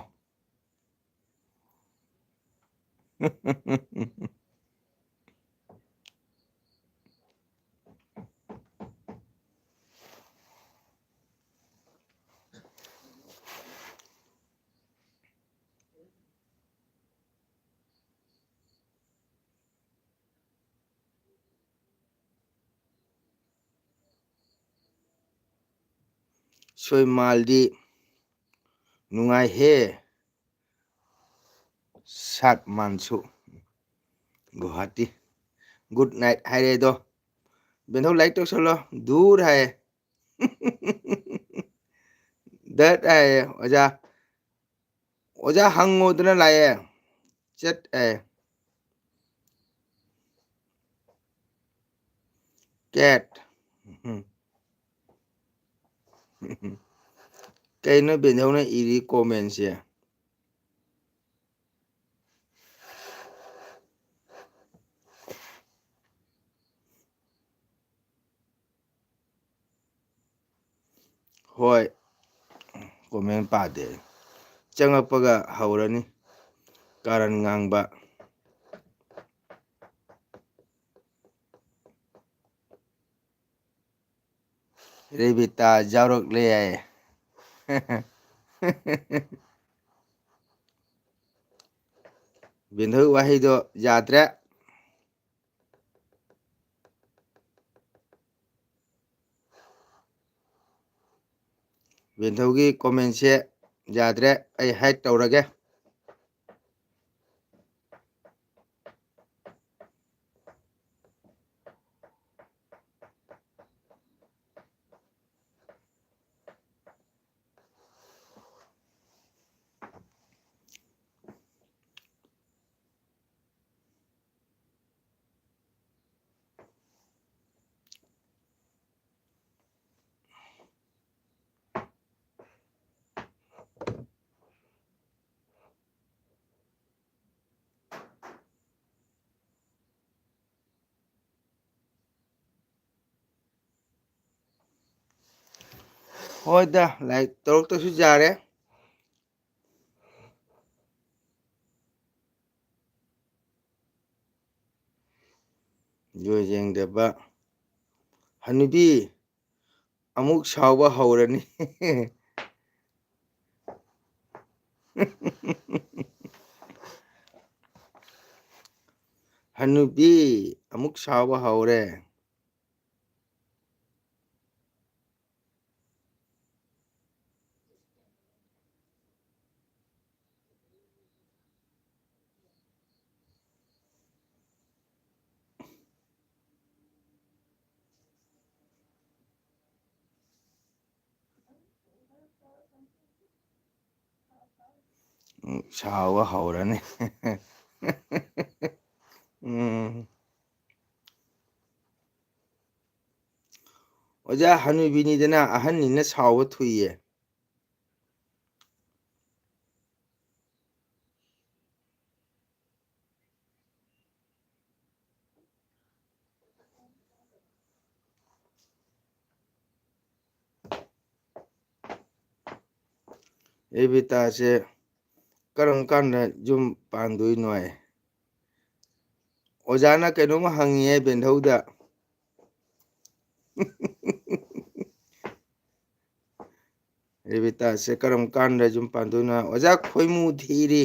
ꯁꯣꯏꯃꯥꯜꯗꯤ ꯅꯨꯡꯉꯥꯏꯍꯦ꯫ ꯁꯥꯠ ꯃꯥꯟꯁꯨ ꯒꯨꯋꯥꯍꯥꯇꯤ꯫ Good night ꯍꯥꯏꯔꯦ ꯑꯗꯣ꯫ ꯕꯦꯟꯊꯧ like ꯇꯧꯁꯜꯂꯣ꯫ ꯗꯨꯔ ꯍꯥꯏꯌꯦ꯫ ꯗꯠ ꯍꯥꯏꯌꯦ ꯑꯣꯖꯥ꯫ ꯑꯣꯖꯥ ꯍꯪꯉꯣꯗꯅ ꯂꯥꯛꯑꯦ꯫ ꯆꯠ ꯑꯦ꯫ ꯀꯦꯠ꯫ ꯀꯩꯅꯣ ꯕꯦꯟꯊꯧꯅ ꯏꯔꯤ commentꯁꯦ? ꯍꯣꯏ, comment ꯄꯥꯗꯦ꯫ ꯆꯪꯉꯛꯄꯒ ꯍꯧꯔꯅꯤ ꯀꯥꯔꯟ ꯉꯥꯡꯕ꯫ ꯔꯦꯕꯤꯇꯥ ꯌꯥꯎꯔꯛꯂꯦ ꯍꯥꯏꯌꯦ꯫ ꯕꯦꯟꯊꯧ ꯋꯥꯍꯩꯗꯣ ꯌꯥꯗ꯭ꯔꯦ꯫ ꯕꯦꯟꯊꯧꯒꯤ commentꯁꯦ ꯌꯥꯗ꯭ꯔꯦ, ꯑꯩ hide ꯇꯧꯔꯒꯦ꯫ ꯍꯣꯏꯗ, like ꯇꯧꯔꯛꯇꯁꯨ ꯌꯥꯔꯦ꯫ ꯌꯣ ꯌꯦꯡꯗꯕ ꯍꯅꯨꯕꯤ ꯑꯃꯨꯛ ꯁꯥꯎꯕ ꯍꯧꯔꯅꯤ꯫ ꯍꯅꯨꯕꯤ ꯑꯃꯨꯛ ꯁꯥꯎꯕ ꯍꯧꯔꯦ꯫ ꯎꯝ, ꯁꯥꯎꯕ ꯍꯧꯔꯅꯤ꯫ ꯎꯝ꯫ ꯑꯣꯖꯥ, ꯍꯅꯨꯕꯤꯅꯤꯗꯅ, ꯑꯍꯟꯅꯤꯅ ꯁꯥꯎꯕ ꯊꯨꯏꯌꯦ꯫ ꯔꯦꯕꯤꯇꯥꯁꯦ ꯀꯔꯝ ꯀꯥꯟꯗ ꯌꯨꯝ ꯄꯥꯟꯗꯣꯏꯅꯣ ꯍꯥꯏ? ꯑꯣꯖꯥꯅ ꯀꯩꯅꯣꯝ ꯍꯪꯉꯤꯌꯦ ꯕꯦꯟꯙꯧꯗ꯫ ꯔꯦꯕꯤꯇꯥꯁꯦ ꯀꯔꯝ ꯀꯥꯟꯗ ꯌꯨꯝ ꯄꯥꯟꯗꯣꯏꯅꯣ? ꯑꯣꯖꯥ, ꯈꯣꯏꯃꯨ ꯊꯤꯔꯤ꯫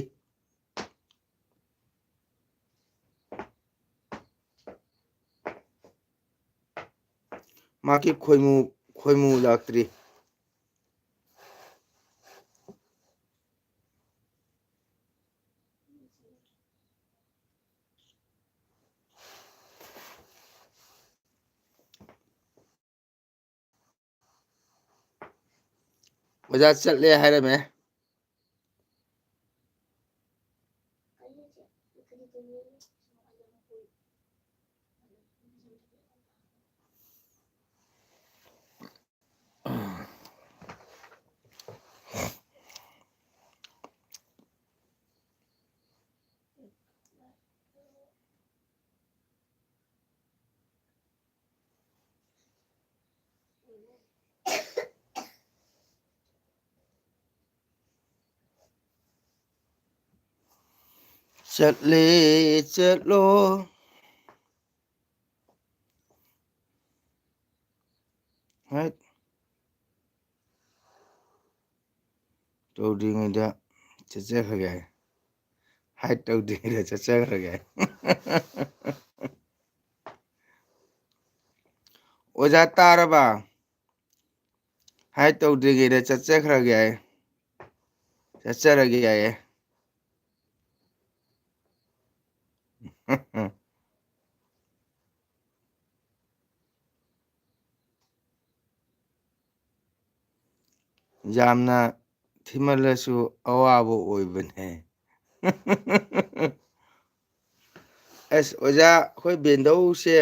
ꯃꯥꯒꯤ ꯈꯣꯏꯃꯨ, ꯈꯣꯏꯃꯨ ꯂꯥꯛꯇ꯭ꯔꯤ꯫ ꯑꯣꯖꯥ ꯆꯠꯂꯦ ꯍꯥꯏꯔꯝꯃꯦ꯫ ꯆꯠꯂꯦ ꯆꯠꯂꯣ꯫ ꯍꯥꯏꯠ꯫ ꯇꯧꯗ꯭ꯔꯤꯉꯩꯗ ꯆꯠꯆꯈ꯭ꯔꯒꯦ ꯍꯥꯏ꯫ ꯍꯥꯏꯠ ꯇꯧꯗ꯭ꯔꯤꯉꯩꯗ ꯆꯠꯆꯈ꯭ꯔꯒꯦ ꯍꯥꯏ꯫ ꯑꯣꯖꯥ ꯇꯥꯔꯕ? ꯍꯥꯏꯠ ꯇꯧꯗ꯭ꯔꯤꯉꯩꯗ ꯆꯠꯆꯈ꯭ꯔꯒꯦ ꯍꯥꯏ꯫ ꯆꯠꯆꯔꯒꯦ ꯍꯥꯏꯌꯦ꯫ ꯌꯥꯝꯅ ꯊꯤꯃꯜꯂꯁꯨ ꯑꯋꯥꯕ ꯑꯣꯏꯕꯅꯦ꯫ ꯑꯁ, ꯑꯣꯖꯥ, ꯑꯩꯈꯣꯏ ꯕꯦꯟꯗꯧꯁꯦ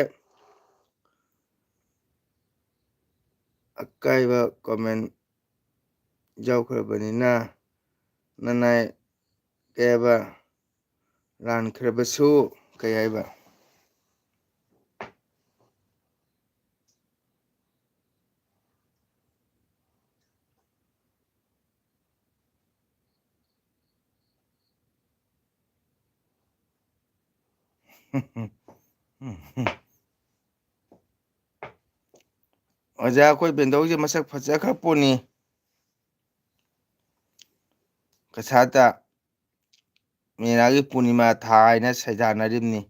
ꯑꯀꯥꯏꯕ comment ꯌꯥꯎꯈ꯭ꯔꯕꯅꯤꯅ, ꯅꯅꯥꯏ ꯀꯩ ꯍꯥꯏꯕ, ꯂꯥꯟꯈ꯭ꯔꯕꯁꯨ, ꯀꯩ ꯍꯥꯏꯕ? ꯑꯣꯖꯥ, ꯑꯩꯈꯣꯏ ꯕꯦꯟꯗꯧꯁꯦ ꯃꯁꯛ ꯐꯖꯈ꯭ꯔ ꯄꯣꯠꯅꯤ꯫ ꯀꯁꯥꯇ ꯃꯦꯔꯥꯒꯤ ꯄꯨꯔꯅꯤꯃꯥ ꯊꯥ ꯍꯥꯏꯅ ꯁꯩꯗꯥꯅꯔꯤꯕꯅꯤ꯫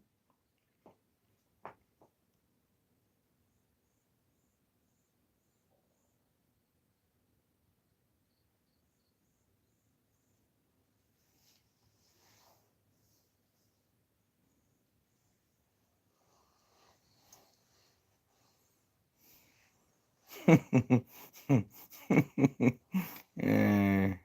ꯑꯦ꯫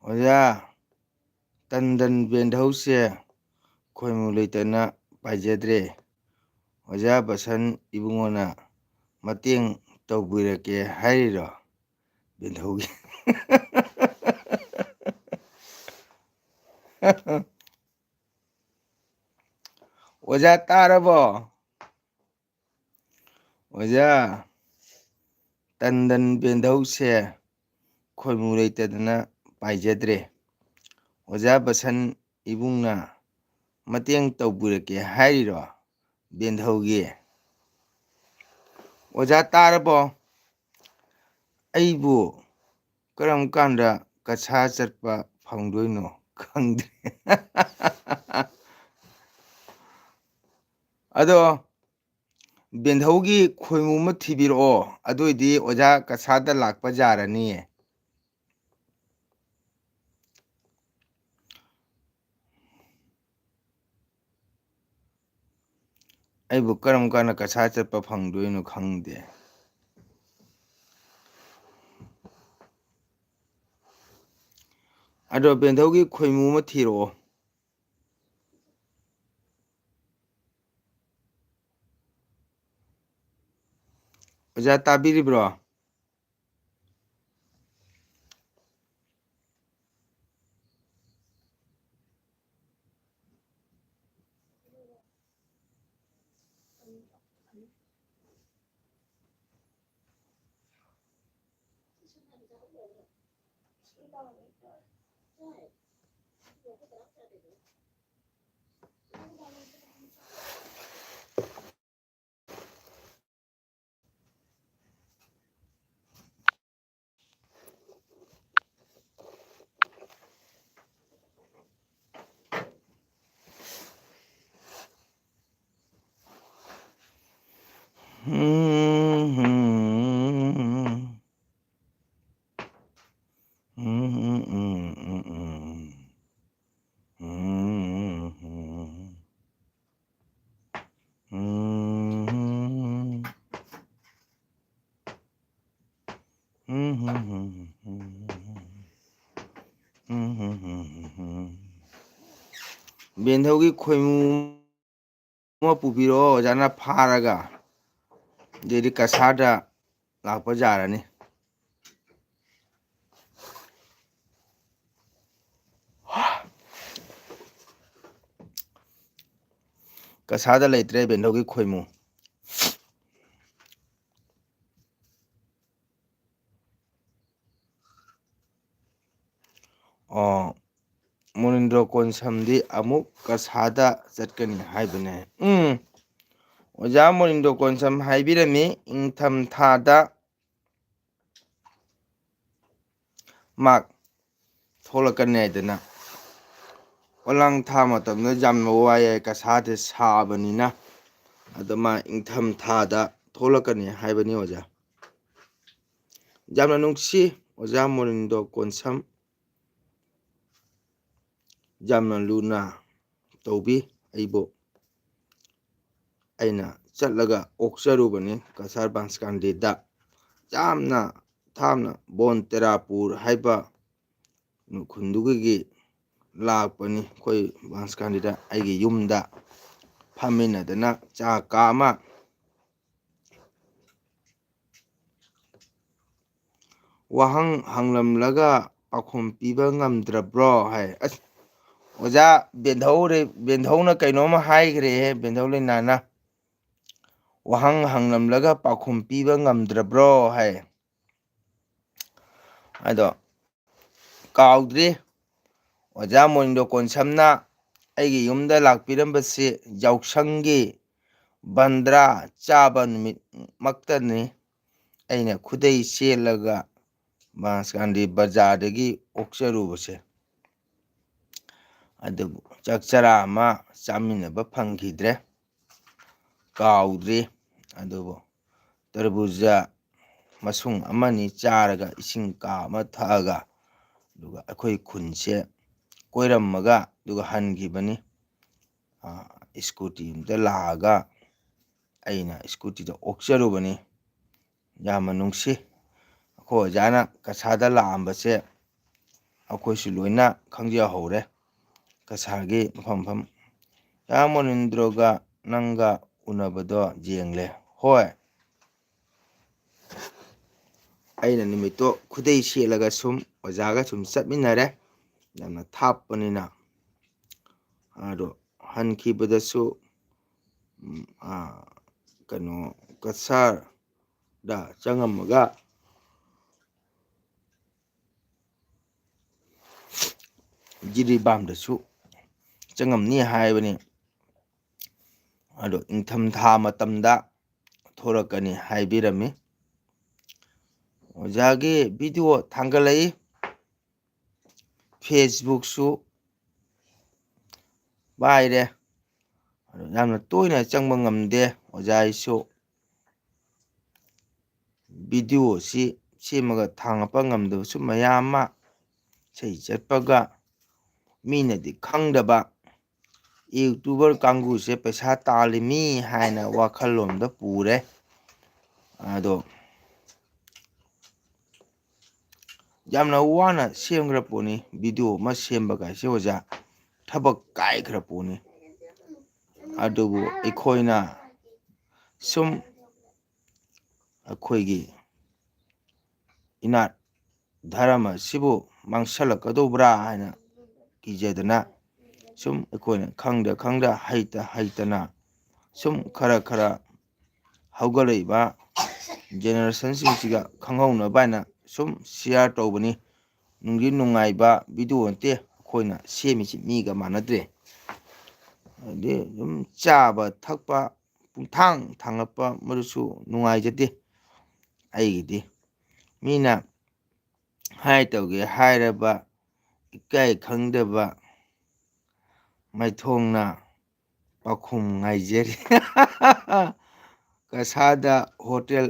ꯑꯣꯖꯥ, ꯇꯟꯗꯟ ꯕꯦꯟꯙꯧꯁꯦ ꯈꯣꯏꯃꯨ ꯂꯩꯇꯅ ꯄꯥꯏꯖꯗ꯭ꯔꯦ꯫ ꯑꯣꯖꯥ ꯕꯁꯟ ꯏꯕꯨꯡꯉꯣꯅ ꯃꯇꯦꯡ ꯇꯧꯕꯤꯔꯛꯀꯦ ꯍꯥꯏꯔꯤꯔꯣ ꯕꯦꯟꯙꯧꯒꯤ? ꯑꯣꯖꯥ ꯇꯥꯔꯕꯣ? ꯑꯣꯖꯥ, ꯇꯟꯗꯟ ꯕꯦꯟꯙꯧꯁꯦ ꯈꯣꯏꯃꯨ ꯂꯩꯇꯗꯅ ꯄꯥꯏꯖꯗ꯭ꯔꯦ꯫ ꯑꯣꯖꯥ ꯕꯁꯟ ꯏꯕꯨꯡꯅ ꯃꯇꯦꯡ ꯇꯧꯕꯤꯔꯛꯀꯦ ꯍꯥꯏꯔꯤꯔꯣ ꯕꯦꯟꯙꯧꯒꯤ? ꯑꯣꯖꯥ ꯇꯥꯔꯕꯣ? ꯑꯩꯕꯨ ꯀꯔꯝ ꯀꯥꯟꯗ ꯀꯁꯥ ꯆꯠꯄ ꯐꯪꯗꯣꯏꯅꯣ ꯈꯪꯗ꯭ꯔꯦ꯫ ꯑꯗꯣ ꯕꯦꯟꯙꯧꯒꯤ ꯈꯣꯏꯃꯨ ꯑꯃ ꯊꯤꯕꯤꯔꯛꯑꯣ, ꯑꯗꯨꯑꯣꯏꯗꯤ ꯑꯣꯖꯥ ꯀꯁꯥꯗ ꯂꯥꯛꯄ ꯌꯥꯔꯅꯤꯌꯦ꯫ ꯑꯩꯕꯨ ꯀꯔꯝ ꯀꯥꯟꯗ ꯀꯁꯥ ꯆꯠꯄ ꯐꯪꯗꯣꯏꯅꯣ ꯈꯪꯗꯦ꯫ ꯑꯗꯣ ꯕꯦꯟꯙꯧꯒꯤ ꯈꯣꯏꯃꯨ ꯑꯃ ꯊꯤꯔꯛꯑꯣ꯫ ꯑꯣꯖꯥ ꯇꯥꯕꯤꯔꯤꯕ꯭ꯔꯣ? ꯕꯦꯟꯙꯧꯒꯤ ꯈꯣꯏꯃꯨ ꯑꯃ ꯄꯨꯕꯤꯔꯛꯑꯣ, ꯑꯣꯖꯥꯅ ꯐꯥꯔꯒ꯫ ꯑꯗꯩꯗꯤ ꯀꯁꯥꯔꯗ ꯂꯥꯛꯄ ꯌꯥꯔꯅꯤ꯫ ꯀꯁꯥꯗ ꯂꯩꯇ꯭ꯔꯦ ꯕꯦꯟꯙꯧꯒꯤ ꯈꯣꯏꯃꯨ꯫ ꯑꯣ, ꯃꯣꯅꯤꯟꯗ꯭ꯔꯣ ꯀꯣꯟꯁꯝꯗꯤ ꯑꯃꯨꯛ ꯀꯁꯥꯗ ꯆꯠꯀꯅꯤ ꯍꯥꯏꯕꯅꯦ꯫ ꯎꯝ, ꯑꯣꯖꯥ ꯃꯣꯅꯤꯟꯗ꯭ꯔꯣ ꯀꯣꯟꯁꯝ ꯍꯥꯏꯕꯤꯔꯝꯃꯤ, ꯏꯪꯊꯝꯊꯥꯗ ꯃꯥꯛ ꯊꯣꯛꯂꯛꯀꯅꯤ ꯍꯥꯏꯗꯅ꯫ ꯑꯣꯂꯥꯡ ꯊꯥ ꯃꯇꯝꯗ ꯌꯥꯝꯅ ꯋꯥꯏ ꯍꯥꯏ, ꯀꯁꯥꯗꯤ ꯁꯥꯕꯅꯤꯅ꯫ ꯑꯗꯣ ꯃꯥ ꯏꯪꯊꯝ ꯊꯥꯗ ꯊꯣꯛꯂꯛꯀꯅꯤ ꯍꯥꯏꯕꯅꯤ ꯑꯣꯖꯥ꯫ ꯌꯥꯝꯅ ꯅꯨꯡꯁꯤ ꯑꯣꯖꯥ ꯃꯣꯅꯤꯟꯗꯣ ꯀꯣꯟꯁꯝ꯫ ꯌꯥꯝꯅ ꯂꯨꯅ ꯇꯧꯕꯤ ꯑꯩꯕꯨ꯫ ꯑꯩꯅ ꯆꯠꯂꯒ ꯑꯣꯛꯆꯔꯨꯕꯅꯤ ꯀꯁꯥꯔ ꯕꯥꯟꯁꯀꯥꯟꯗꯤꯗ꯫ ꯌꯥꯝꯅ ꯊꯥꯞꯅ ꯕꯣꯟ ꯇꯦꯔꯥꯄꯨꯔ ꯍꯥꯏꯕ ꯈꯨꯟꯗꯨꯒꯤ ꯂꯥꯛꯄꯅꯤ꯫ ꯑꯩꯈꯣꯏ ꯕꯥꯟꯁꯀꯥꯟꯗꯤꯗ ꯑꯩꯒꯤ ꯌꯨꯝꯗ ꯐꯝꯃꯤꯟꯅꯗꯅ ꯆꯥ ꯀꯥ ꯑꯃ꯫ "ꯋꯥꯍꯪ ꯍꯪꯂꯝꯂꯒ ꯄꯥꯎꯈꯨꯝ ꯄꯤꯕ ꯉꯝꯗ꯭ꯔꯕ꯭ꯔꯣ?" ꯍꯥꯏ꯫ ꯑꯁ, ꯑꯣꯖꯥ ꯕꯦꯟꯙꯧꯔꯦ-, ꯕꯦꯟꯙꯧꯅ ꯀꯩꯅꯣꯝꯃ ꯍꯥꯏꯈ꯭ꯔꯦꯍꯦ, ꯕꯦꯟꯙꯧ ꯂꯩꯅꯥꯅ꯫ "ꯋꯥꯍꯪ ꯍꯪꯂꯝꯂꯒ ꯄꯥꯎꯈꯨꯝ ꯄꯤꯕ ꯉꯝꯗ꯭ꯔꯕ꯭ꯔꯣ?" ꯍꯥꯏ꯫ ꯑꯗꯣ ꯀꯥꯎꯗ꯭ꯔꯤ, ꯑꯣꯖꯥ ꯃꯣꯅꯤꯟꯗꯣ ꯀꯣꯟꯁꯝꯅ ꯑꯩꯒꯤ ꯌꯨꯝꯗ ꯂꯥꯛꯄꯤꯔꯝꯕꯁꯤ ꯌꯥꯎꯁꯪꯒꯤ ꯕꯟꯗ꯭ꯔꯥ ꯆꯥꯕ ꯅꯨꯃꯤꯠꯃꯛꯇꯅꯤ꯫ ꯑꯩꯅ ꯈꯨꯗꯩ ꯆꯦꯜꯂꯒ ꯕꯥꯟꯁꯀꯥꯟꯗꯤ ꯕꯖꯥꯔꯗꯒꯤ ꯑꯣꯛꯆꯔꯨꯕꯁꯦ꯫ ꯑꯗꯨꯕꯨ ꯆꯥꯛ ꯆꯔꯥ ꯑꯃ ꯆꯥꯃꯤꯟꯅꯕ ꯐꯪꯈꯤꯗ꯭ꯔꯦ, ꯀꯥꯎꯗ꯭ꯔꯤ꯫ ꯑꯗꯨꯕꯨ ꯇꯔꯕꯨꯖ ꯃꯁꯨꯡ ꯑꯃꯅꯤ ꯆꯥꯔꯒ, ꯏꯁꯤꯡ ꯀꯥ ꯑꯃ ꯊꯛꯑꯒ, ꯑꯗꯨꯒ ꯑꯩꯈꯣꯏ ꯈꯨꯟꯁꯦ ꯀꯣꯏꯔꯝꯃꯒ ꯑꯗꯨꯒ ꯍꯟꯈꯤꯕꯅꯤ꯫ ꯑ, ꯁ꯭ꯀꯨꯇꯤ ꯑꯝꯇ ꯂꯥꯛꯑꯒ ꯑꯩꯅ ꯁ꯭ꯀꯨꯇꯤꯗ ꯑꯣꯛꯆꯔꯨꯕꯅꯤ꯫ ꯌꯥꯝꯅ ꯅꯨꯡꯁꯤ꯫ ꯑꯩꯈꯣꯏ ꯑꯣꯖꯥꯅ ꯀꯁꯥꯗ ꯂꯥꯛꯑꯝꯕꯁꯦ ꯑꯩꯈꯣꯏꯁꯨ ꯂꯣꯏꯅ ꯈꯪꯖꯍꯧꯔꯦ꯫ ꯀꯁꯥꯔꯒꯤ ꯃꯐꯝ ꯃꯐꯝ꯫ "ꯌꯥ ꯃꯣꯅꯤꯟꯗ꯭ꯔꯣꯒ ꯅꯪꯒ ꯎꯅꯕꯗꯣ ꯌꯦꯡꯂꯦ?" ꯍꯣꯏ꯫ ꯑꯩꯅ ꯅꯨꯃꯤꯠꯇꯣ ꯈꯨꯗꯩ ꯁꯦꯠꯂꯒ ꯁꯨꯝ ꯑꯣꯖꯥꯒ ꯁꯨꯝ ꯆꯠꯃꯤꯟꯅꯔꯦ꯫ ꯌꯥꯝꯅ ꯊꯥꯞꯄꯅꯤꯅ꯫ ꯑꯗꯣ ꯍꯟꯈꯤꯕꯗꯁꯨ, ꯎꯝ, ꯑ, ꯀꯩꯅꯣ, ꯀꯁꯥꯔꯗ ꯆꯪꯉꯝꯃꯒ ꯖꯤꯔꯤꯕꯥꯝꯗꯁꯨ ꯆꯪꯉꯝꯅꯤ ꯍꯥꯏꯕꯅꯤ꯫ ꯑꯗꯣ ꯏꯪꯊꯝꯊꯥ ꯃꯇꯝꯗ ꯊꯣꯔꯛꯀꯅꯤ ꯍꯥꯏꯕꯤꯔꯝꯃꯤ꯫ ꯑꯣꯖꯥꯒꯤ ꯚꯤꯗꯤꯑꯣ ꯊꯥꯡꯒꯠꯂꯛꯏ꯫ ꯐꯦꯁꯕꯨꯛꯁꯨ ꯄꯥꯏꯔꯦ꯫ ꯑꯗꯣ ꯌꯥꯝꯅ ꯇꯣꯏꯅ ꯆꯪꯕ ꯉꯝꯗꯦ ꯑꯣꯖꯥ ꯑꯩꯁꯨ꯫ ꯚꯤꯗꯤꯑꯣꯁꯤ ꯁꯦꯝꯃꯒ ꯊꯥꯡꯒꯠꯄ ꯉꯝꯗꯕꯁꯨ ꯃꯌꯥꯝ ꯑꯃ, ꯏꯁꯩ ꯆꯠꯄꯒ ꯃꯤꯅꯗꯤ ꯈꯪꯗꯕ, ꯌꯨꯇ꯭ꯌꯨꯕꯔ ꯀꯥꯡꯕꯨꯁꯦ ꯄꯩꯁꯥ ꯇꯥꯜꯂꯤꯃꯤ ꯍꯥꯏꯅ ꯋꯥꯈꯜꯂꯣꯟꯗ ꯄꯨꯔꯦ꯫ ꯑꯗꯣ ꯌꯥꯝꯅ ꯋꯥꯅ ꯁꯦꯝꯈ꯭ꯔ ꯄꯣꯠꯅꯤ ꯚꯤꯗꯤꯑꯣ ꯑꯃ ꯁꯦꯝꯕ ꯀꯥꯏꯁꯦ ꯑꯣꯖꯥ, ꯊꯕꯛ ꯀꯥꯏꯈ꯭ꯔ ꯄꯣꯠꯅꯤ꯫ ꯑꯗꯨꯕꯨ ꯑꯩꯈꯣꯏꯅ ꯁꯨꯝ ꯑꯩꯈꯣꯏꯒꯤ ꯏꯅꯥꯠ ꯙꯔꯃ ꯑꯁꯤꯕꯨ ꯃꯥꯡꯁꯜꯂꯛꯀꯗꯧꯕ꯭ꯔꯥ ꯍꯥꯏꯅ ꯀꯤꯖꯗꯅ ꯁꯨꯝ ꯑꯩꯈꯣꯏꯅ ꯈꯪꯗ ꯈꯪꯗ ꯍꯩꯇ ꯍꯩꯇꯅ ꯁꯨꯝ ꯈꯔ ꯈꯔ ꯍꯧꯒꯠꯂꯛꯏꯕ ꯖꯦꯅꯦꯔꯦꯁꯟꯁꯤꯡꯁꯤꯒ ꯈꯪꯍꯧꯅꯕ ꯍꯥꯏꯅ ꯁꯨꯝ ꯁꯤꯌꯥꯔ ꯇꯧꯕꯅꯤ꯫ ꯅꯨꯡꯗꯤ ꯅꯨꯡꯉꯥꯏꯕ ꯚꯤꯗꯤꯑꯣ ꯅꯠꯇꯦ ꯑꯩꯈꯣꯏꯅ ꯁꯦꯝꯃꯤꯁꯤ, ꯃꯤꯒ ꯃꯥꯟꯅꯗ꯭ꯔꯦ꯫ ꯑꯗꯩ ꯑꯗꯨꯝ ꯆꯥꯕ ꯊꯛꯄ ꯄꯨꯡꯊꯥꯡ ꯊꯥꯡꯒꯠꯄ ꯃꯗꯨꯁꯨ ꯅꯨꯡꯉꯥꯏꯖꯗꯦ ꯑꯩꯒꯤꯗꯤ꯫ ꯃꯤꯅ ꯍꯥꯏ ꯇꯧꯒꯦ ꯍꯥꯏꯔꯕ ꯏꯀꯥꯏ ꯈꯪꯗꯕ ꯃꯥꯏꯊꯣꯡꯅ ꯄꯥꯎꯈꯨꯝ ꯉꯥꯏꯖꯔꯤ꯫ ꯀꯁꯥꯔꯗ ꯍꯣꯇꯦꯜ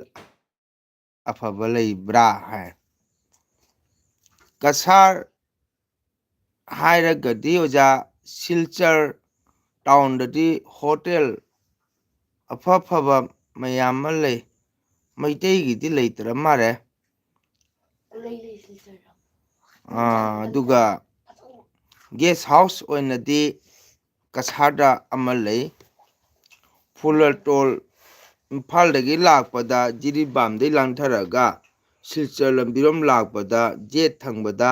ꯑꯐꯕ ꯂꯩꯕ꯭ꯔꯥ ꯍꯥꯏ꯫ ꯀꯁꯥꯔ ꯍꯥꯏꯔꯒꯗꯤ ꯑꯣꯖꯥ, ꯁꯤꯜꯆꯔ ꯇꯥꯎꯟꯗꯗꯤ ꯍꯣꯇꯦꯜ ꯑꯐ ꯑꯐꯕ ꯃꯌꯥꯝ ꯑꯃ ꯂꯩ꯫ ꯃꯩꯇꯩꯒꯤꯗꯤ ꯂꯩꯇ꯭ꯔ ꯃꯥꯜꯂꯦ꯫ ꯑꯥ, ꯑꯗꯨꯒ ꯒꯦꯁ ꯍꯥꯎꯁ ꯑꯣꯏꯅꯗꯤ ꯀꯁꯥꯔꯗ ꯑꯃ ꯂꯩ꯫ ꯐꯨꯂꯇꯣꯜ ꯏꯝꯐꯥꯜꯗꯒꯤ ꯂꯥꯛꯄꯗ ꯖꯤꯔꯤꯕꯥꯝꯗꯒꯤ ꯂꯥꯟꯊꯔꯒ ꯁꯤꯜꯆꯔ ꯂꯝꯕꯤꯔꯣꯝ ꯂꯥꯛꯄꯗ ꯌꯦꯠ ꯊꯪꯕꯗ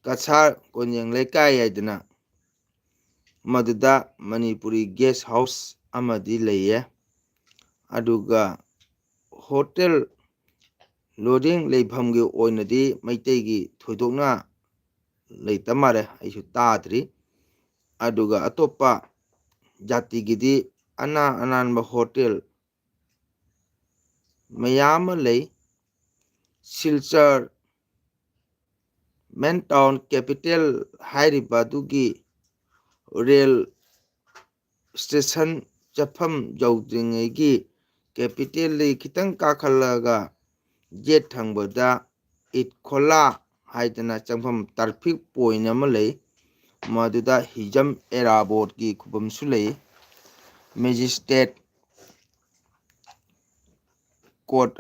ꯀꯁꯥꯔ ꯀꯣꯟꯖꯦꯡ ꯂꯩꯀꯥꯏ ꯍꯥꯏꯗꯅ ꯃꯗꯨꯗ ꯃꯅꯤꯄꯨꯔꯤ ꯒꯦꯁ ꯍꯥꯎꯁ ꯑꯃꯗꯤ ꯂꯩꯌꯦ꯫ ꯑꯗꯨꯒ ꯍꯣꯇꯦꯜ ꯂꯣꯗꯤꯡ ꯂꯩꯐꯝꯒꯤ ꯑꯣꯏꯅꯗꯤ ꯃꯩꯇꯩꯒꯤ ꯊꯣꯏꯗꯣꯛꯅ ꯂꯩꯇ ꯃꯥꯜꯂꯦ, ꯑꯩꯁꯨ ꯇꯥꯗ꯭ꯔꯤ꯫ ꯑꯗꯨꯒ ꯑꯇꯣꯞꯄ ꯖꯥꯇꯤꯒꯤꯗꯤ ꯑꯅꯥꯟ ꯑꯅꯥꯟꯕ ꯍꯣꯇꯦꯜ ꯃꯌꯥꯝ ꯑꯃ ꯂꯩ꯫ ꯁꯤꯜꯆꯔ, ꯃꯦꯟ ꯇꯥꯎꯟ ꯀꯦꯄꯤꯇꯦꯜ ꯍꯥꯏꯔꯤꯕ ꯑꯗꯨꯒꯤ ꯔꯦꯜ ꯁ꯭ꯇꯦꯁꯟ ꯆꯠꯐꯝ ꯌꯧꯗ꯭ꯔꯤꯉꯩꯒꯤ ꯀꯦꯄꯤꯇꯦꯜꯗꯒꯤ ꯈꯤꯇꯪ ꯀꯥꯈꯠꯂꯒ ꯌꯦꯠ ꯊꯪꯕꯗ ꯏꯠꯈꯣꯂꯥ ꯍꯥꯏꯗꯅ ꯆꯪꯐꯝ ꯇ꯭ꯔꯥꯐꯤꯛ ꯄꯣꯏꯟ ꯑꯃ ꯂꯩ꯫ ꯃꯗꯨꯗ ꯍꯤꯖꯝ ꯑꯦꯔꯥꯕꯣꯠꯀꯤ ꯈꯨꯕꯝꯁꯨ ꯂꯩ꯫ ꯃꯦꯖꯤꯁꯇ꯭ꯔꯦꯠ ꯀꯣꯔꯠ,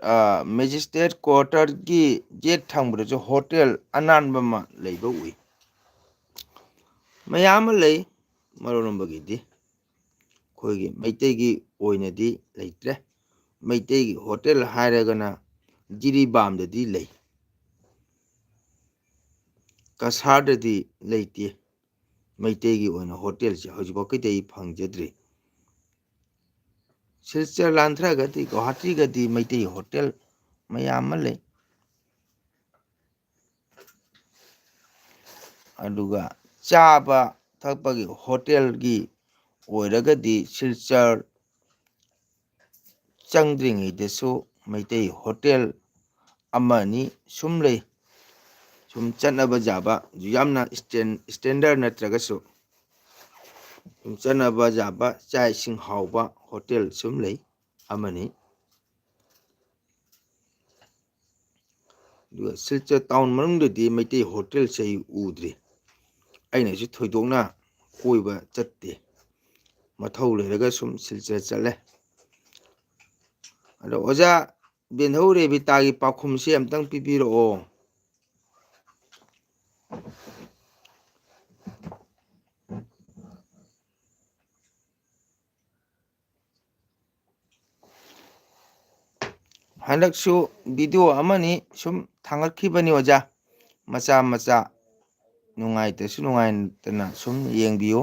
ꯃꯦꯖꯤꯁꯇ꯭ꯔꯦꯠ ꯀ꯭ꯋꯥꯇꯔꯒꯤ ꯌꯦꯠ ꯊꯪꯕꯗꯁꯨ ꯍꯣꯇꯦꯜ ꯑꯅꯥꯟꯕ ꯑꯃ ꯂꯩꯕ ꯎꯏ꯫ ꯃꯌꯥꯝ ꯑꯃ ꯂꯩ, ꯃꯔꯣꯟ ꯑꯃꯒꯤꯗꯤ ꯑꯩꯈꯣꯏꯒꯤ ꯃꯩꯇꯩꯒꯤ ꯑꯣꯏꯅꯗꯤ ꯂꯩꯇ꯭ꯔꯦ꯫ ꯃꯩꯇꯩꯒꯤ ꯍꯣꯇꯦꯜ ꯍꯥꯏꯔꯒꯅ ꯖꯤꯔꯤꯕꯥꯝꯗꯗꯤ ꯂꯩ, ꯀꯁꯥꯔꯗꯗꯤ ꯂꯩꯇꯦ꯫ ꯃꯩꯇꯩꯒꯤ ꯑꯣꯏꯅ ꯍꯣꯇꯦꯜꯁꯦ ꯍꯧꯖꯤꯛꯐꯥꯎꯒꯤꯗꯤ ꯑꯩ ꯐꯪꯖꯗ꯭ꯔꯤ꯫ ꯁꯤꯜꯆꯔ ꯂꯥꯟꯊ꯭ꯔꯒꯗꯤ ꯒꯧꯍꯥꯇꯤꯒꯗꯤ ꯃꯩꯇꯩ ꯍꯣꯇꯦꯜ ꯃꯌꯥꯝ ꯑꯃ ꯂꯩ꯫ ꯑꯗꯨꯒ ꯆꯥꯕ ꯊꯛꯄꯒꯤ ꯍꯣꯇꯦꯜꯒꯤ ꯑꯣꯏꯔꯒꯗꯤ ꯁꯤꯜꯆꯔ ꯆꯪꯗ꯭ꯔꯤꯉꯩꯗꯁꯨ ꯃꯩꯇꯩ ꯍꯣꯇꯦꯜ ꯑꯃ ꯑꯅꯤ ꯁꯨꯝ ꯂꯩ꯫ ꯁꯨꯝ ꯆꯠꯅꯕ ꯌꯥꯕ, ꯌꯥꯝꯅ ꯏꯁꯇꯦꯟ-, ꯏꯁꯇꯦꯟꯗꯔ ꯅꯠꯇ꯭ꯔꯒꯁꯨ ꯁꯨꯝ ꯆꯠꯅꯕ ꯌꯥꯕ ꯆꯥꯛ ꯏꯁꯤꯡ ꯍꯥꯎꯕ ꯍꯣꯇꯦꯜ ꯁꯨꯝ ꯂꯩ ꯑꯃꯅꯤ꯫ ꯑꯗꯨꯒ ꯁꯤꯜꯆꯔ ꯇꯥꯎꯟ ꯃꯅꯨꯡꯗꯗꯤ ꯃꯩꯇꯩ ꯍꯣꯇꯦꯜꯁꯦ ꯑꯩ ꯎꯗ꯭ꯔꯤ꯫ ꯑꯩꯅꯁꯨ ꯊꯣꯏꯗꯣꯛꯅ ꯀꯣꯏꯕ ꯆꯠꯇꯦ꯫ ꯃꯊꯧ ꯂꯩꯔꯒ ꯁꯨꯝ ꯁꯤꯜꯆꯔ ꯆꯠꯂꯦ꯫ ꯑꯗꯣ ꯑꯣꯖꯥ ꯕꯦꯟꯍꯧ ꯔꯦꯕꯤꯇꯥꯒꯤ ꯄꯥꯎꯈꯨꯝꯁꯤ ꯑꯝꯇꯪ ꯄꯤꯕꯤꯔꯛꯑꯣ꯫ ꯍꯟꯗꯛꯁꯨ ꯚꯤꯗꯤꯑꯣ ꯑꯃꯅꯤ ꯁꯨꯝ ꯊꯥꯡꯒꯠꯈꯤꯕꯅꯤ ꯑꯣꯖꯥ, ꯃꯆꯥ ꯃꯆꯥ, ꯅꯨꯡꯉꯥꯏꯇ꯭ꯔꯁꯨ ꯅꯨꯡꯉꯥꯏꯇꯅ ꯁꯨꯝ ꯌꯦꯡꯕꯤꯌꯨ꯫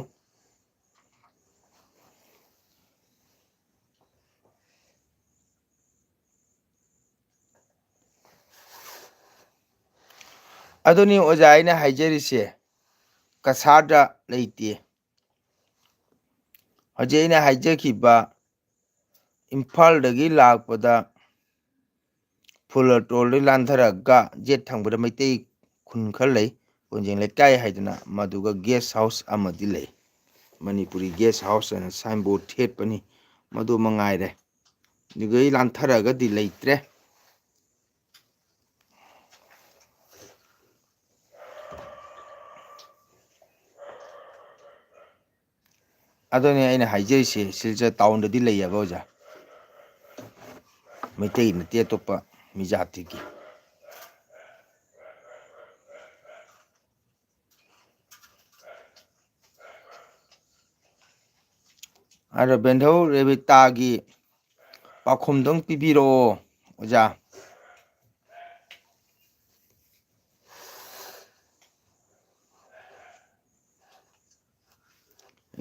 ꯑꯗꯨꯅꯤ ꯑꯣꯖꯥ ꯑꯩꯅ ꯍꯥꯏꯖꯔꯤꯁꯦ, ꯀꯁꯥꯔꯗ ꯂꯩꯇꯦ꯫ ꯍꯧꯖꯤꯛ ꯑꯩꯅ ꯍꯥꯏꯖꯈꯤꯕ ꯏꯝꯐꯥꯜꯗꯒꯤ ꯂꯥꯛꯄꯗ ꯐꯨꯂꯇꯣꯜꯗꯒꯤ ꯂꯥꯟꯊꯔꯛꯑꯒ ꯌꯦꯠ ꯊꯪꯕꯗ ꯃꯩꯇꯩ ꯈꯨꯟ ꯈꯔ ꯂꯩ, ꯀꯣꯟꯖꯦꯡ ꯂꯩꯀꯥꯏ ꯍꯥꯏꯗꯅ, ꯃꯗꯨꯒ ꯒꯦꯁ ꯍꯥꯎꯁ ꯑꯃꯗꯤ ꯂꯩ꯫ ꯃꯅꯤꯄꯨꯔꯤ ꯒꯦꯁ ꯍꯥꯎꯁ ꯍꯥꯏꯅ ꯁꯥꯏꯟꯕꯣꯔꯗ ꯊꯦꯠꯄꯅꯤ꯫ ꯃꯗꯨ ꯃꯉꯥꯏꯔꯦ꯫ ꯑꯗꯨꯒ ꯑꯩ ꯂꯥꯟꯊꯔꯛꯑꯒꯗꯤ ꯂꯩꯇ꯭ꯔꯦ꯫ ꯑꯗꯨꯅꯦ ꯑꯩꯅ ꯍꯥꯏꯖꯔꯤꯁꯦ, ꯁꯤꯜꯆꯔ ꯇꯥꯎꯟꯗꯗꯤ ꯂꯩꯌꯦꯕ ꯑꯣꯖꯥ, ꯃꯩꯇꯩ ꯅꯠꯇꯦ, ꯑꯇꯣꯞꯄ ꯃꯤ ꯖꯥꯇꯤꯒꯤ꯫ ꯑꯗꯣ ꯕꯦꯟꯙꯧ ꯔꯦꯕꯤꯇꯥꯒꯤ ꯄꯥꯎꯈꯨꯝꯗꯪ ꯄꯤꯕꯤꯔꯛꯑꯣ ꯑꯣꯖꯥ꯫